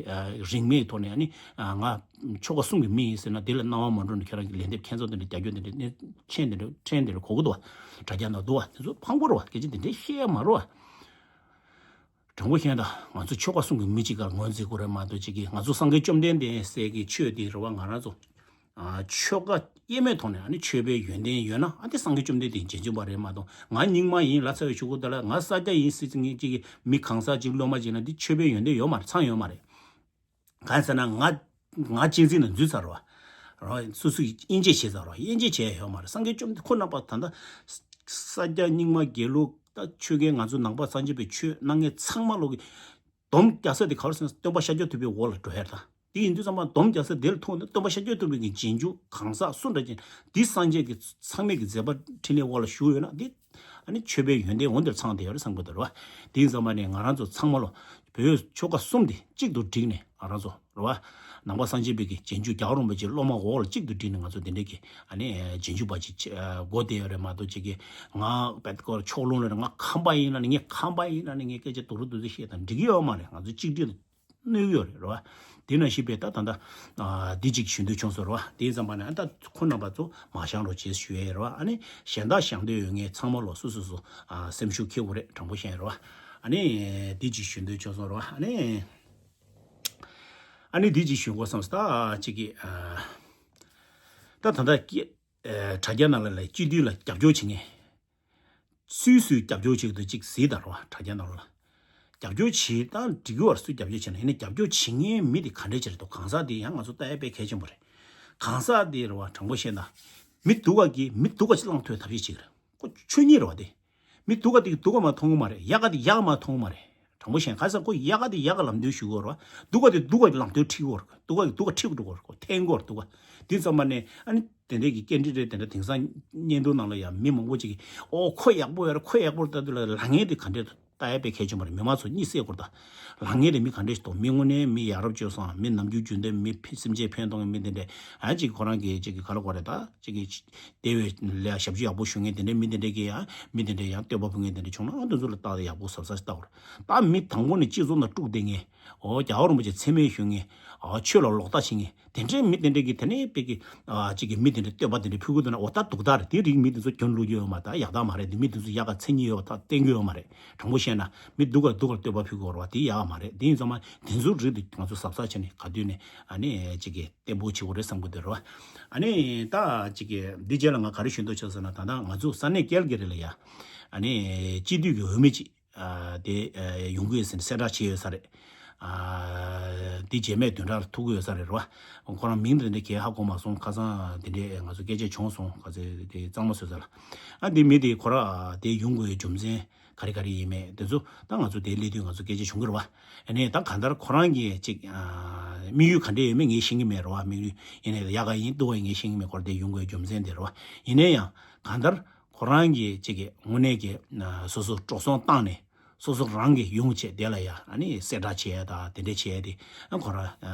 རིང་མིན་ཐོག་ནས་ཨ་ནི་ང་ཆོལ་ཁ་གསུམ་གྱི་མི་ཡིན་ཟེར་ན་དེ་ལ་སྣང་བ་མ་འགྲོ་ནས་ཁྱེད་རང་གི་ལན་འདེབས་ཁྱེད་ཚོ་དེ་འདྲ་རྒྱག་རྒྱུ་དེ་འདྲ་ནི་ཕྲན་དེ་འདྲ་ཕྲན་དེ་འདྲ་གོ་གི་འདུག་བ། དྲ་རྒྱ་ནང་འདུག་བ། དེ་ཚོ་ཕངས་པོ་རེད་བ། སྐད་ཆ་དེ་འདྲ་བཤད་ཡ་མ་རེད་བ། དྲང་པོ་བཤད་ན་ང་ཚོ་ཆོལ་ཁ་གསུམ་གྱི་མི་གཅིག་ག་ངོས་འཛིན་དགོས་རེད་མ་གཏོགས་གཅིག་གིས་ང་ཚོ་སངས་རྒྱས་བཅོམ་ལྡན་འདས་ཟེར་གྱི་ཆོས་དེ་རེད་བ། ང་རང་ཚོ་ཆོལ་ཁ་དབྱེ་མེད་ཐོག་ནས་ཨ་ནི་ཆོས་པའི་ཡོན་ཏན་ཡོད་ན་ཨ་དེ་སངས་རྒྱས་བཅོམ་ལྡན་འདས་རྗེས་འཇུག་པ་རེད་མ་གཏོགས་ང་རྙིང་མ་ཡིན་ལ་ཚ་བའི་ཆུ་ཁུ་ད་ལ་ང་ས་སྐྱ་ཡིན་སྲིད་ངེས་གཅིག་གིས་མི་གང་ཟག་གཅིག་སློབ་མ་གཅིག་ན་འདི་ཆོས་པའི་ཡོན་ཏན་ཡོད་མ་རེད། ཚང་ཡོད་མ་རེད། གང་ཟེར་ན་ང་ང་གཅེས་འཛིན་ནང་འཛུལ་ཚར་བ། རང་སོ་སོས་དབྱེ་འབྱེད་བྱས་ཚར་བ། དབྱེ་འབྱེད་བྱས་ཡོད་མ་རེད། སངས་རྒྱས་བཅོམ་ལྡན་ཁོ་རྣམ་པ་ད་ལྟ་ས་སྐྱ་རྙིང་མ་དགེ་ལུགས་ད་ཆོས་ཁའི་ང་ཚོ་ནང་པ་སངས་རྒྱས་པའི་ཆོས་གནང་མཁན་ཚང་མ་ལོག་གི་སྡོམ་རྒྱག་ས་དེ་ག་རེ་ཟེར་ན་སྟོན་པ་ཤཱཀྱ་ཐུབ་པའི་འོག་ལ་འགྲོ་ཡ་ད། དེ་ཡིན་དུས་ཙམ་པ་སྡོམ་རྒྱག་ས་དེ་ལ་ཐུག་ན་སྟོན་པ་ཤཱཀྱ་ཐུབ་པའི་གི་རྗེས་འཇུག་གང་ཟག་སུ་འདྲ་ཅན་འདི་སངས་རྒྱས་ཀྱི་ཚང་མས་ཀྱི་མཛད་པ་འཕྲིན་ལས་འོག་ལ་བཞུགས་ཡོད་ན་འདི་ཨ་ནི་ཆོས་པའི་ཡོན་ཏན་འོང་དེར་ཚང་དེ་ཡོད་རེད་བསམ་གི་འདུག་རེད་བ། དེ་ཡིན་ཙམ་པ་ནས་ང་རང་ཚོ་ཚང་མ་ལོ་བོད་ཆོལ་ཁ་གསུམ་དེ་གཅིག་ཏུ་བསྒྲིལ་ནས་ང་རང་ཚོ་རེད་བ། ནང་པ་སངས་རྒྱས་པའི་གི་རྗེས་འཇུག་རྒྱལ་བ་རིན་པོ་ཆེའི་སློབ་མ་འོག་ལ་གཅིག་ཏུ་བསྒྲིལ་ནས་ང་ཚོ་དེ་འདྲའི་གི་ཨ་ནི་རྗེས་འཇུག་པ་ཅིག་ཆ་དགོས་དེ་ཡོད་རེད་མ་གཏོགས་གཅིག་གིས་ང་བད་ཀོར་ཕྱོགས་ལྷུང་ལ་ང་ཁམས་པ་ཡིན་ན་ནི་ངས་ཁམས་པ་ཡིན་ན་ནི་ངས་སྐད་ཆ་དུ་རུ་དུ་རུ་བཤད་དང་འགྲིག་གི་ཡོད་མ་རེད། ང་ཚོ་གཅིག་སྒྲིལ་གནོད་ཡོད་རེད་རེད་བ། དེ་ནང་བཞིན་པའི་ད་ད་ལྟ་ཨ་འདི་གཅིག་ཞུ་འདོད་བྱུང་སོང་རེད་བ། དེ་ཙམ་པ་ནས་ཨ་ད་ཁོ་རྣམ་པ་ཚོ་མ་བཞེངས་རོགས་བྱེད་ཞུ་ཡས་རེད་བ། ཨ་ནི་གཞན་དག་བཞེངས་འདོད་ཡོད་མཁན་ཚང་མ་ལོ་སོ་སོ་སོ་ཨ་སེམས་ཤུགས་ཁེ་དགོས་རེད། དྲང་པོ་བཤད་རེད་བ། ཨ་ནི་འདི་གཅིག་ཞུ་འདོད་བྱུང་སོང་རེད་བ། ཨ་ནི་ཨ་ནི་འདི་གཅིག་ཞུ་དགོས་བསམ་སོང་། ད་གཅིག་གི་ཨ་ད་ད་ལྟ་ཀི་ཨ་དྲ་རྒྱ་ནང་ལ་ལ་སྤྱི་འཐུས་ལ་རྒྱབ་སྐྱོར་བྱེད་མཁན། སུས་སུས་རྒྱབ་སྐྱོར་བྱེད་ཀྱི་འདུག་ཅིག་གཟིགས་དང་རོ། དྲ་རྒྱ་ནང་ལ། རྒྱབ་སྐྱོར་བྱེད་སྟངས་འགྲིག་གི་བར་སུས་རྒྱབ་སྐྱོར་བྱེད་ན་ཡིན་ན་རྒྱབ་སྐྱོར་བྱེད་མཁན་མི་དེ་ག་འདྲས་བྱེད་རེད་འདུག་གང་ཟག་དེ་ཡང་ང་ཚོ་ལྟ་ཡ་དཔེ་གལ་ཆེན་པོ་རེད། གང་ཟག་དེ་རེད་བ། དྲང་པོ་བཤད་ན། མི་སྡུག་ག་གིས་མི་སྡུག་ག་ཅིག་བླངས་ཐུབ་ཐབས་ཤེས་བྱེད་ཀྱི་རེད། ཁོ་ཆོས་ཉིད་རེད་བ་དེ། མི་སྡུག་ག་དེ་གིས་སྡུག་ག་མ་མཐོང་གི་མ་རེད། ཡག་ག་དེ་ཡག་ག་མ་མཐོང་གི་མ་རེད། དྲང་པོ་བཤད་ན་ག་ས་ཁོ་ཡག་ག་དེ་ཡག་ག་ལམ་སྟོན་ཞུ་གི་ཡོད་རེད་བ། སྡུག་ག་དེ་སྡུག་ག་ལམ་སྟོན་ཁྲིད་གི་ཡོད་རེད། སྡུག་ག་གིས་སྡུག་ག་ཁྲིད་འགྲོ་གི་ཡོད་རེད། ཁོ་འཐེན་གི་ཡོད་རེད་སྡུག་ག། དེ་ཙམ་མ་ནས་ཨ་ནི། དེ་འདྲས་ཀྱི་སྐད་འཕྲིན་རེད། དེ་འདྲ་དེང་སང་བརྙན་ཐུང་ནང་ལ་ཡང་མི་མང་པོ་ཅིག་གིས་ཨོ་ཁོ་ཡག་པོ་ཡོད་རེད། ཁོ་ཡག་པོ་རེད། ལྟ་དུས་ལ་ལངས་མཁན་དེ་ག་འདྲས་ལྟ་ཡ་དཔེ་གལ་ཆེན་པོ་རེད། མི་མང་ཚོ་གཉིད་སད་དགོས་རེད་ད། ལངས་མཁན་དེ་མི་ག་འདྲས་ཤིག་འདུག་མི་དངོས་གནས་མི་ཡ་རབས་སྤྱོད་བཟང་། མི་ནམ་རྒྱུན་རྒྱུན་ལྡན་མི་ཕི་སེམས་ཅན་ཕན་ཐོགས་མཁན་མི་དེ་འདྲས་ཨ་ཅིག་ཁོ་རང་གི་ཅིག་གི་ག་ལ་གོ་རེད་ད། ཅིག་གི་དེ་བས་ལས་ཞབས་ཞུ་ཡག་པོ་ཞུ་མཁན་དེ་འདྲས་མི་དེ་འདྲས་ཀྱིས་ཡང་མི་དེ་འདྲས་ཡང་བསྟོད་པ་ཕུལ་མཁན་དེ་འདྲས་བྱུང་ན་ཨ་དེ་ཚོ་ལ་ལྟ་ཡག་པོ་གཟབ་གཟབ་ལྟ་དགོས་རེད། ད་མི་དང་པོ་ནས་སྤྱི་ཚོགས་ནང་དཀྲུགས་བསྡད་མཁན། ཨོ་རྒྱལ་བ་རིན་པོ་ཆེ་མཚན་སྨད་ཞུ་མཁན། ཨོ་ཆོས་ལ་ལོག་ལྟ་བྱེད་མཁན། དེ་འདྲའི་མི་དེ་འདྲས་ཀྱིས་དེ་ནས་དཔེ་གི་ཨ་གཅིག་གི་མི་དེ་འདྲས་བསྟོད་པ་དེ་འདྲས་ཕུལ་གི་འདུག་ན་འོ་ད་སྡུག་ད་རེད། དེ་རིགས་མི་དེ་ཚོ་གྱོན་ལུགས་ཡོད་མ་ད་ཡག་ད་མ་རེད། དེ་མི་དེ་ཚོ་ཡག་ག་མཚན་ཉིད་ཡོད་པ་ད་བསྟན་གི་ཡོད་མ་རེད། དྲང་པོ་བཤད་ན་མི་སྡུག་ག་སྡུག་ག་བསྟོད་པ་ཕུལ་གི་ཡོད་རེད་བ། དེ་ཡག་ག་མ་རེད། དེ་ཡིན་ཙང་མ་དེ་ཚོ་རིགས་དེ་ང་ཚོ་གཟབ་གཟབ་བྱས་ནས་ག་དུས་ནས་ཨ་ནི་གཅིག་གི་བརྟན་པོ་བྱེད་དགོས་རེད་བསམ་གི་འདུག་རེད་བ། ཨ་ནི་ད་གཅིག་གི་འདི་རྗེས་ལ་ང་ག་རེ་ཞུ་འདོད་བྱུང་ཟེར་ན་ད་ལྟ་ང་ཚོ་ས་གནས་ཀལ་ག་རི་ལ་ཡ་ཨ་ནི་སྤྱི་འཐུས་ཀྱི་འོས་མི་གཅིག་ཨ་དེ་ཨ་ཡོང་གི་ཡོད་ཟེར་ནས་གསལ་བསྒྲགས་བྱས་ཡོད་ས་རེད། ཨ་དེ་རྗེས་མའི་བདུན་ཕྲག་ལ་ཐུག་གི་ཡོད་ས་རེད་རེད་བ། ཁོ་རང་མིང་དེ་འདྲ་གས་ཧ་གོ་མ་སོང་། ཁ་སང་དེ་འདྲས་ང་ཚོ་སྐད་ཆ་བྱུང་སོང་། ཁ་ཚེ་དེ་གཙང་མ་བཟོས་ས་ལ། ཨ་དེ་མི་དེ་ཁོ་ར་དེ་ཡོང་དགོས་ཡའི་རྒྱུ་མཚན་ག་རེ་ག་རེ་ཡིན་མེད་དེ་ཚོ་ད་ང་ཚོ་དེ་སླེབས་དུས་ང་ཚོ་སྐད་ཆ་བྱུང་གི་རེད་བ། ཨ་ནས་ད་གང་ལྟར་ཁོ་རང་གི་ཅིག་ཨ་དམིགས་ཡུལ་ག་འདྲས་ཡོད་མེད་ངས་ཤེས་ཀྱི་མེད་རེད་བ། དམིགས་ཡུལ་ཡིན་ནའི་ཡག་ག་ཡིན་སྡུག་ག་ཡིན་ངས་ཤེས་ཀྱི་མེད། ཁོ་ར་དེ་ཡོང་དགོས་ཡའི་རྒྱུ་མཚན་དེ་རེད་བ། ཡིན་ན་ཡང་གང་ལྟར། ཁོ་རང་གིས་གཅིག་གི་དངོས་གནས་ཀྱི་སོ་སོ་འགྲོ་སོང་བཏང་ནས་སོ་སོ་རང་གིས་ཡོང་བྱས་དེ་ལ་ཡ་ཨ་ནི་གསལ་བསྒྲགས་བྱས་ཡ་ད་དེ་འདྲས་བྱས་ཡ་དེ་ཨ་ཁོ་ར་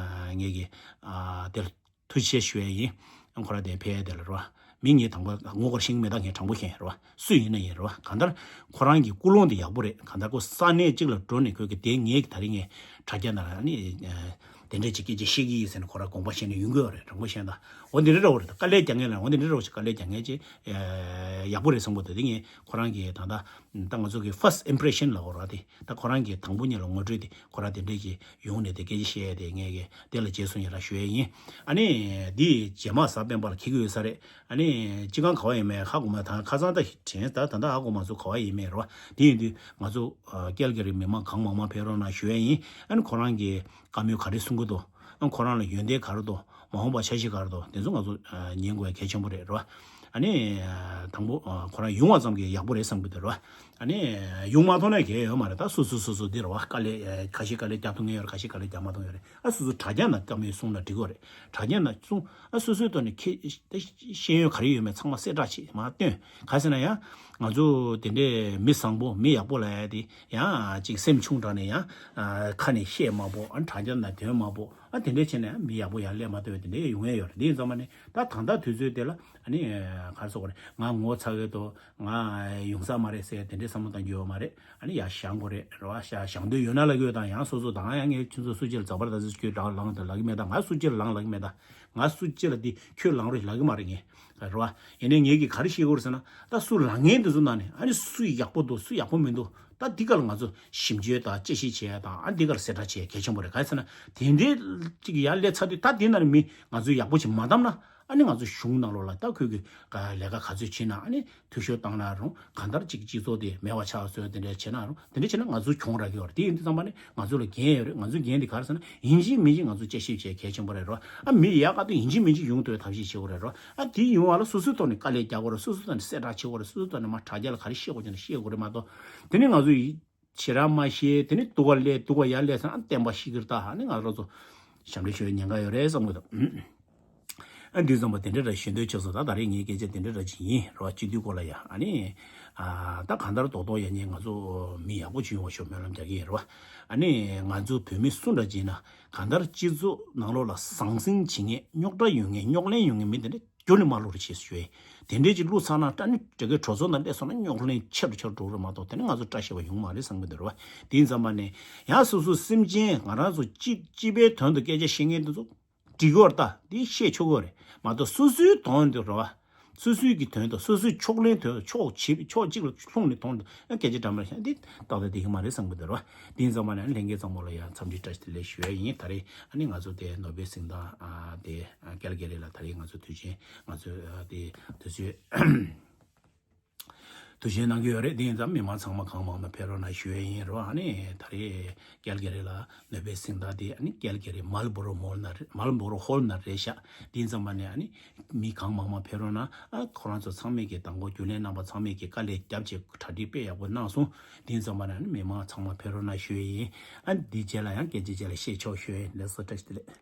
ངས་ཀྱི་ཨ་དེ་ལ་ཐུགས་རྗེ་ཆེ་ཞུ་ཡ་ཡིན། ཨ་ཁོ་ར་དེ་ཕེབས་ཡ་དེ་ལ་རོ། མི་ངས་དང་པོ་ངོ་སྐོར་ཤེས་ཀྱི་མེད། ད་ངས་དྲང་པོ་བཤད་རོ། སུ་ཡིན་ན་ཡིན་རོ། གང་ལྟར་ཁོ་རང་གི་ཀུན་སློང་དེ་ཡག་པོ་རེད། གང་ལྟར་ཁོ་ས་གནས་གཅིག་ལ་འགྲོ་ནས་ཁོས་ཀྱི་དེ་ངས་ད་རིང་ངས་དྲ་རྒྱ་ནང་ལ་ཨ་ནི། དེ་འདྲས་ཅིག་སྐད་ཆ་བཤད་ཀྱི་ཡིན་ཟེར་ནས་ཁོ་རང་དགོངས་པ་བཞེས་ནས་ཡོང་གི་ཡོད་རེད། དྲང་པོ་བཤད་ན། འོ་འདི་འདྲས་འདྲ་བོ་རེད། དཀའ་ལས་རྒྱག་མཁན་ལ་འོ་འདི་འདྲས་འདྲ་བོ་ཞིག་དཀའ་ལས་རྒྱག་མཁན་ཅིག་ཡག་པོ་རེད་བསམ་གི་འདུག་དེ་ངས་ཁོ་རང་གི་ད་ལྟ་ད་ང་ཚོ་གི་first impression་ལབ་དགོས་རེད་བ། དེ་ད་ཁོ་རང་གི་དང་པོ་ཉིད་ལ་ངོ་སྤྲོད་དེ་ཁོ་རང་དེ་འདྲས་ཀྱི་ཡོང་ནས་དེ་སྐད་ཆ་བཤད་ཡ་དེ་ངས་གི་དེ་ལ་རྗེས་སུ་ཡི་རང་ཞུ་ཡ་ཡིན། ཨ་ནི་འདི་རྗེས་མ་གཟའ་སྤེན་པ་ལ་འཁེལ་གི་ཡོད་ས་རེད། ཨ་ནི་སྤྱི་ཁང་ག་བ་ཡིན་མིན་ཧ་གོ་མ། ད་ཁ་སང་ད་དྲན་ད་ད་ད་ཧ་གོ་མ་སོང་ག་བ་ཡིན་མིན་རེད་བ། དེ་ཡིན་དུས་ང་ཚོ་ཨ་ཀལ་ག་རི་མི་མང་གང་མང་མང་ཕེབས་རོགས་གནང་ཞུ་ཡ་ཡིན། ཨ་ནི་ཁོ་རང་གི་བཀའ་མོལ་ག་རེ་གསུང་གི་འདུག་ཨ་ཁོ་རང་ལ་ཡོན་ཏན་ག་རེ་འདུག་མ་འོངས་པ་འཆར་གཞི་ག་རེ་འདུག་དེ་ཚོ་ང་ཚོ་ཉན་དགོས་གལ་ཆེན་པོ་རེད་རོ། ཨ་ནི་དང་པོ་ཁོ་རང་ཡོང་བ་ཙམ་གྱིས་ཡག་པོ་རེད་བསམ་གི་འདུག་རོ། ཨ་ནི་ཡོང་མ་ཐུབ་ན་གལ་ཡོད་མ་རེད། ད་སོ་སོ་སོ་སོ་འདི་རོ། དཀའ་ལས་ཁ་ཤས་དཀའ་ལས་རྒྱག་ཐུབ་མཁན་ཡོད་རེད། ཁ་ཤས་དཀའ་ལས་རྒྱག་མ་ཐུབ་ཡོད་རེད། ཨ་སོ་སོ་དྲ་རྒྱ་ནང་བཀའ་མོལ་གསུངས་ན་འགྲིག་གི་རེད། དྲ་རྒྱ་ནང་གསུངས། ཨ་སོ་སོའི་ཐོག་ནས་ཁྱེད་ཤེས་ཡོན་ག་རེ་ཡོད་མེད་ཚང་མ་གསལ་བསྒྲགས་བྱེད་མ་སྟོན། ག་ཟེར་ན་ཡང་ང་ཚོ་དེ་འདྲའི་མི་བཟང་པོ་མི་ཡག་པོ་ལབ་ཡ་དེ་ཡང་ཅིག་སེམས་ཆུང་དྲགས་ནས་ཡང་ཁ་ནས་བཤད་མ་པོ། ཨ་དྲ་རྒྱ་ནང་འདོན་མ་པོ། ཨ་དེ་འདྲ་བྱས་ནས་མི་ཡག་པོ་ཡར་སླེབས་མ་ཐུབ་པའི་དེ་འདྲ་ཡོང་ཡས་ཡོད་རེད། འདི་ཡིན་ཙང་མ་ནི་ད་ད་ལྟ་དུས་ཚོད་དེ་ལ་ཨ་ནི་ག་རེ་ཟེར་དགོས་རེད། ང་ངོ་ཚ་གི་འདུག་ང་ཡོང་ས་མ་རེད་ཟེར་དེ་འདྲའི་བསམ་བློ་གཏོང་རྒྱུ་ཡོད་མ་རེད། ཨ་ནི་ཡར་བཞེངས་དགོས་རེད་རེད་བ། བཞེངས་འདོད་ཡོད་ན་ལབ་ཀྱི་ཡོད། ད་ཡང་སོ་སོ་ད་ཡང་ངས་ཁྱོད་ཚོ་སུ་གཅིག་ལ་འཛག་པར་ད་ཟེར་ཁྱོད་ད་ལངས་དང་ལབ་ཀྱི་མེད། ད་ང་སུ་གཅིག་ལ་ལངས་ལབ་ཀྱི་མེད། ད་ང་སུ་གཅིག་ལ་འདི་ཁྱོད་ལངས་རོགས་ལབ་ཀྱི་མ་རེད་ངས་རེད་བ། ཡིན་ནའི་ངས་ཀྱིས་ག་རེ་བཤད་དགོས་རེད་ཟེར་ན། ད་སུ་ལངས་མཁན་དེ་ཚོ་ནང་ནས་ཨ་ནི་སུ་ཡག་པོ་འདུག་སུ་ཡག་པོ་མི་འདུག་ད་འདི་ག་ལ་ང་ཚོ་ཞིབ་འཇུག་དང་དཔྱད་ཞིབ་བྱེད་ཡ་དང་། ཨ་འདི་ག་ལ་གསལ་བསྒྲགས་བྱེད་ཡ་གལ་ཆེན་པོ་རེད། ག་རེ་ཟེར་ན་དེ་འདྲའི་ཅིག་ཡར་སླེབས་ཚར་དུས་ད་དེ་ནང་ནས་མི་ང་ཚོས་ཡག་པོ་ཅིག་མ་བདམས་ན། ཨ་ནི་ང་ཚོ་གཞུང་ནང་ལོགས་ལ་ད་ཁོས་ཀྱི་ལས་ཀ་ག་ཚོད་བྱེད་ན། ཨ་ནི་འཐུས་ཤོར་བཏང་ན་རུང་གང་ལྟར་ཅིག་སྤྱི་ཚོགས་དེ་མེད་པ་ཆགས་བཟོས་དེ་འདྲ་བྱེད་ན་རུང་། དེ་འདྲ་བྱེད་ན་ང་ཚོ་གྱོང་རག་གི་ཡོད་རེད། དེ་ཡིན་དུས་ཙམ་པ་ནི་ང་ཚོ་ལ་འགན་ཡོད་རེད། ང་ཚོའི་འགན་དེ་ག་རེ་ཟེར་ན་ཡིན་གཅིག་མིན་གཅིག་ང་ཚོ་དཔྱད་ཞིབ་བྱེད་གལ་ཆེན་པོ་རེད་རོ། ཨ་མི་ཡག་ག་དུས་ཡིན་གཅིག་མིན་གཅིག་ཡོང་ཐུབ་པའི་ཐབས་ཤེས་བྱེད་དགོས་རེད་རོ། ཨ་དེ་ཡོང་བ་ལ་སོ་སོའི་ཐོག་ནས་དཀའ་ལས་རྒྱག་དགོས་རེད། སོ་སོའི་ཐོག་ནས་གསལ་བསྒྲགས་བྱེད་དགོས་རེད། སོ་སོའི་ཐོག་ནས་མ་དྲ་རྒྱ་ལ་ག་རེ་བཤད་དགོས་ཀྱི་ན་བཤད་དགོས་རེད་མ་གཏོགས། དེ་ནི་ང་ཚོ་ཡི་བྱེད་ར་མ་ཤེས། དེ་ནི་སྡུག་ག་སླེབས་སྡུག་ག་ཡར་སླེབས་ཚར་ན་བསྟན་པ་ཤི་གི་རེད། ད་ཨ་ནི་ང་རང་ཚོ་ཞབས་འདྲེན་ཞུ་ཡའི་ཉེན་ཁ་ཡོད་རེད་བསམ་གི་འདུག་ཨ་འདི་ཙམ་པ་དེ་འདྲ་ར་ཞུ་འདོད་བྱུང་སོང་། ད་ད་རེས་ངའི་སྐད་ཆ་དེ་འདྲ་ར་ཅིག་ཡིན་རོ། སྤྱི་འཐུས་སྐོར་ལ་ཡ། ཨ་ནི་ཨ་ད་གང་ལྟར་རྡོག་རྡོག་ཡ་ཉེ་ང་ཚོ་མི་ཡག་པོ་ཅིག་ཡོང་བ་ཤོག་སྨོན་ལམ་རྒྱག་གི་ཡིན་རོ། ཨ་ནི་ང་ཚོ་བོད་མི་སུ་འདྲ་ཅིག་ཡིན་ན་གང་ལྟར་སྤྱི་ཚོགས་ནང་ལོགས་ལ་ཟང་ཟིང་བྱེད་མཁན་རྙོག་དྲ་ཡོད་མཁན་རྙོག་གླེང་ཡོད་མཁན་མི་དེ་འདྲ་རྒྱུན་ནས་མ་བླུག་རོགས་བྱེད་ཞུ་ཡས། དེ་འདྲས་ཅིག་བླུགས་ཚར་ན་ད་ནི་དེ་གའི་གྲོས་ཚོགས་ནང་སླེབས་སོང་ན་རྙོག་གླེང་ཆེ་རུ་ཆེ་རུ་འགྲོ་གི་རེད་མ་གཏོགས། དེ་ནི་ང་ཚོ་བཀྲ་ཤིས་པ་ཡོང་མ་རེད་བསམ་གི་འདུག་རེད་བ། དེ་ཡིན་ཙམ་པ་ནས་ཡང་སོ་སོ་སེམས་ཅན་ང་རང་ཚོ་སྤྱི་སྤྱི་པའི་དོན་དུ་སྐད་ཆ་བཤད་མཁན་དེ་ཚོ་འགྲིག་གི་རེད། ད་དེ་བཤད་ཆོག་གི་རེད་མ་གཏོགས། སོ་སོའི་དོན་དུ་རེད་བ། སོ་སོའི་གི་དོན་དུ་སོ་སོའི་ཕྱོགས་ལེན་དོན་དུ་ཕྱོགས་ཆེ་ཕྱོགས་གཅིག་ལ་ལྷུང་ནས་དོན་དུ་སྐད་ཆ་འདྲ་མིན་བཤད་འདི་ཏག་ཏག་བསྡད་ཀྱི་མ་རེད་བསམ་གི་འདུག་རེད་བ། དེ་ཡིན་ཙམ་པ་ནས་ལྷན་རྒྱས་ཚང་མ་ལ་ཡང་འཚམས་འདྲི་བཀྲ་ཤིས་བདེ་ལེགས་ཞུ་ཡ་ཡིན། ད་རེས་ཨ་ནི་ང་ཚོ་དེ་ནོར་བུའི་གཟེངས་རྟགས་ཨ་དེ་ཨ་ཀལ་གྷི་རི་ལ་ད་རེས་ང་ཚོ་དུས་ཆེན་ང་ཚོ་ཨ་དེ་དུས་ཚོད་དུས་ཆེན་གནང་གི་ཡོད་རེད། དེ་ཡིན་ཙང་མི་མང་ཚང་མ་གང་མང་མང་ཕེབས་རོགས་གནང་ཞུ་ཡ་ཡིན་རོ། ཨ་ནི་ད་རེས་ཀལ་གྷི་རི་ལ་ནོར་བུའི་གཟེངས་རྟགས་དེ་ཨ་ནི་ཀལ་གྷི་རི་མལ་སྦོ་རོ་མོལ་ན་རེད། མལ་སྦོ་རོ་ཧོལ་ན་རེད་ཤག་དེ་ཡིན་ཙམ་པ་ནས་ཨ་ནི་མི་གང་མང་མང་ཕེབས་རོགས་གནང་། ཨ་ཁོ་རང་ཚོ་ཚང་མས་ཀྱི་དང་པོ་རྒྱུན་ལས་རྣམ་པ་ཚང་མས་ཀྱི་དཀའ་ལས་རྒྱབ་བྱས་གྲ་སྒྲིག་དཔེ་ཡག་པོ་གནང་སོང་། དེ་ཡིན་ཙམ་པ་ནས་ཨ་ནི་མི་མང་ཚང་མ་ཕེབས་རོགས་གནང་ཞུ་ཡ་ཡིན། ཨ་འདི་རྗེས་ལ་ཡང་སྐད་ཆ་རྗེས་ལ་བཤད་ཆོག་ཞུ་ཡ་ཡིན། ལགས་སོ། བཀྲ་ཤིས་བདེ་ལེགས།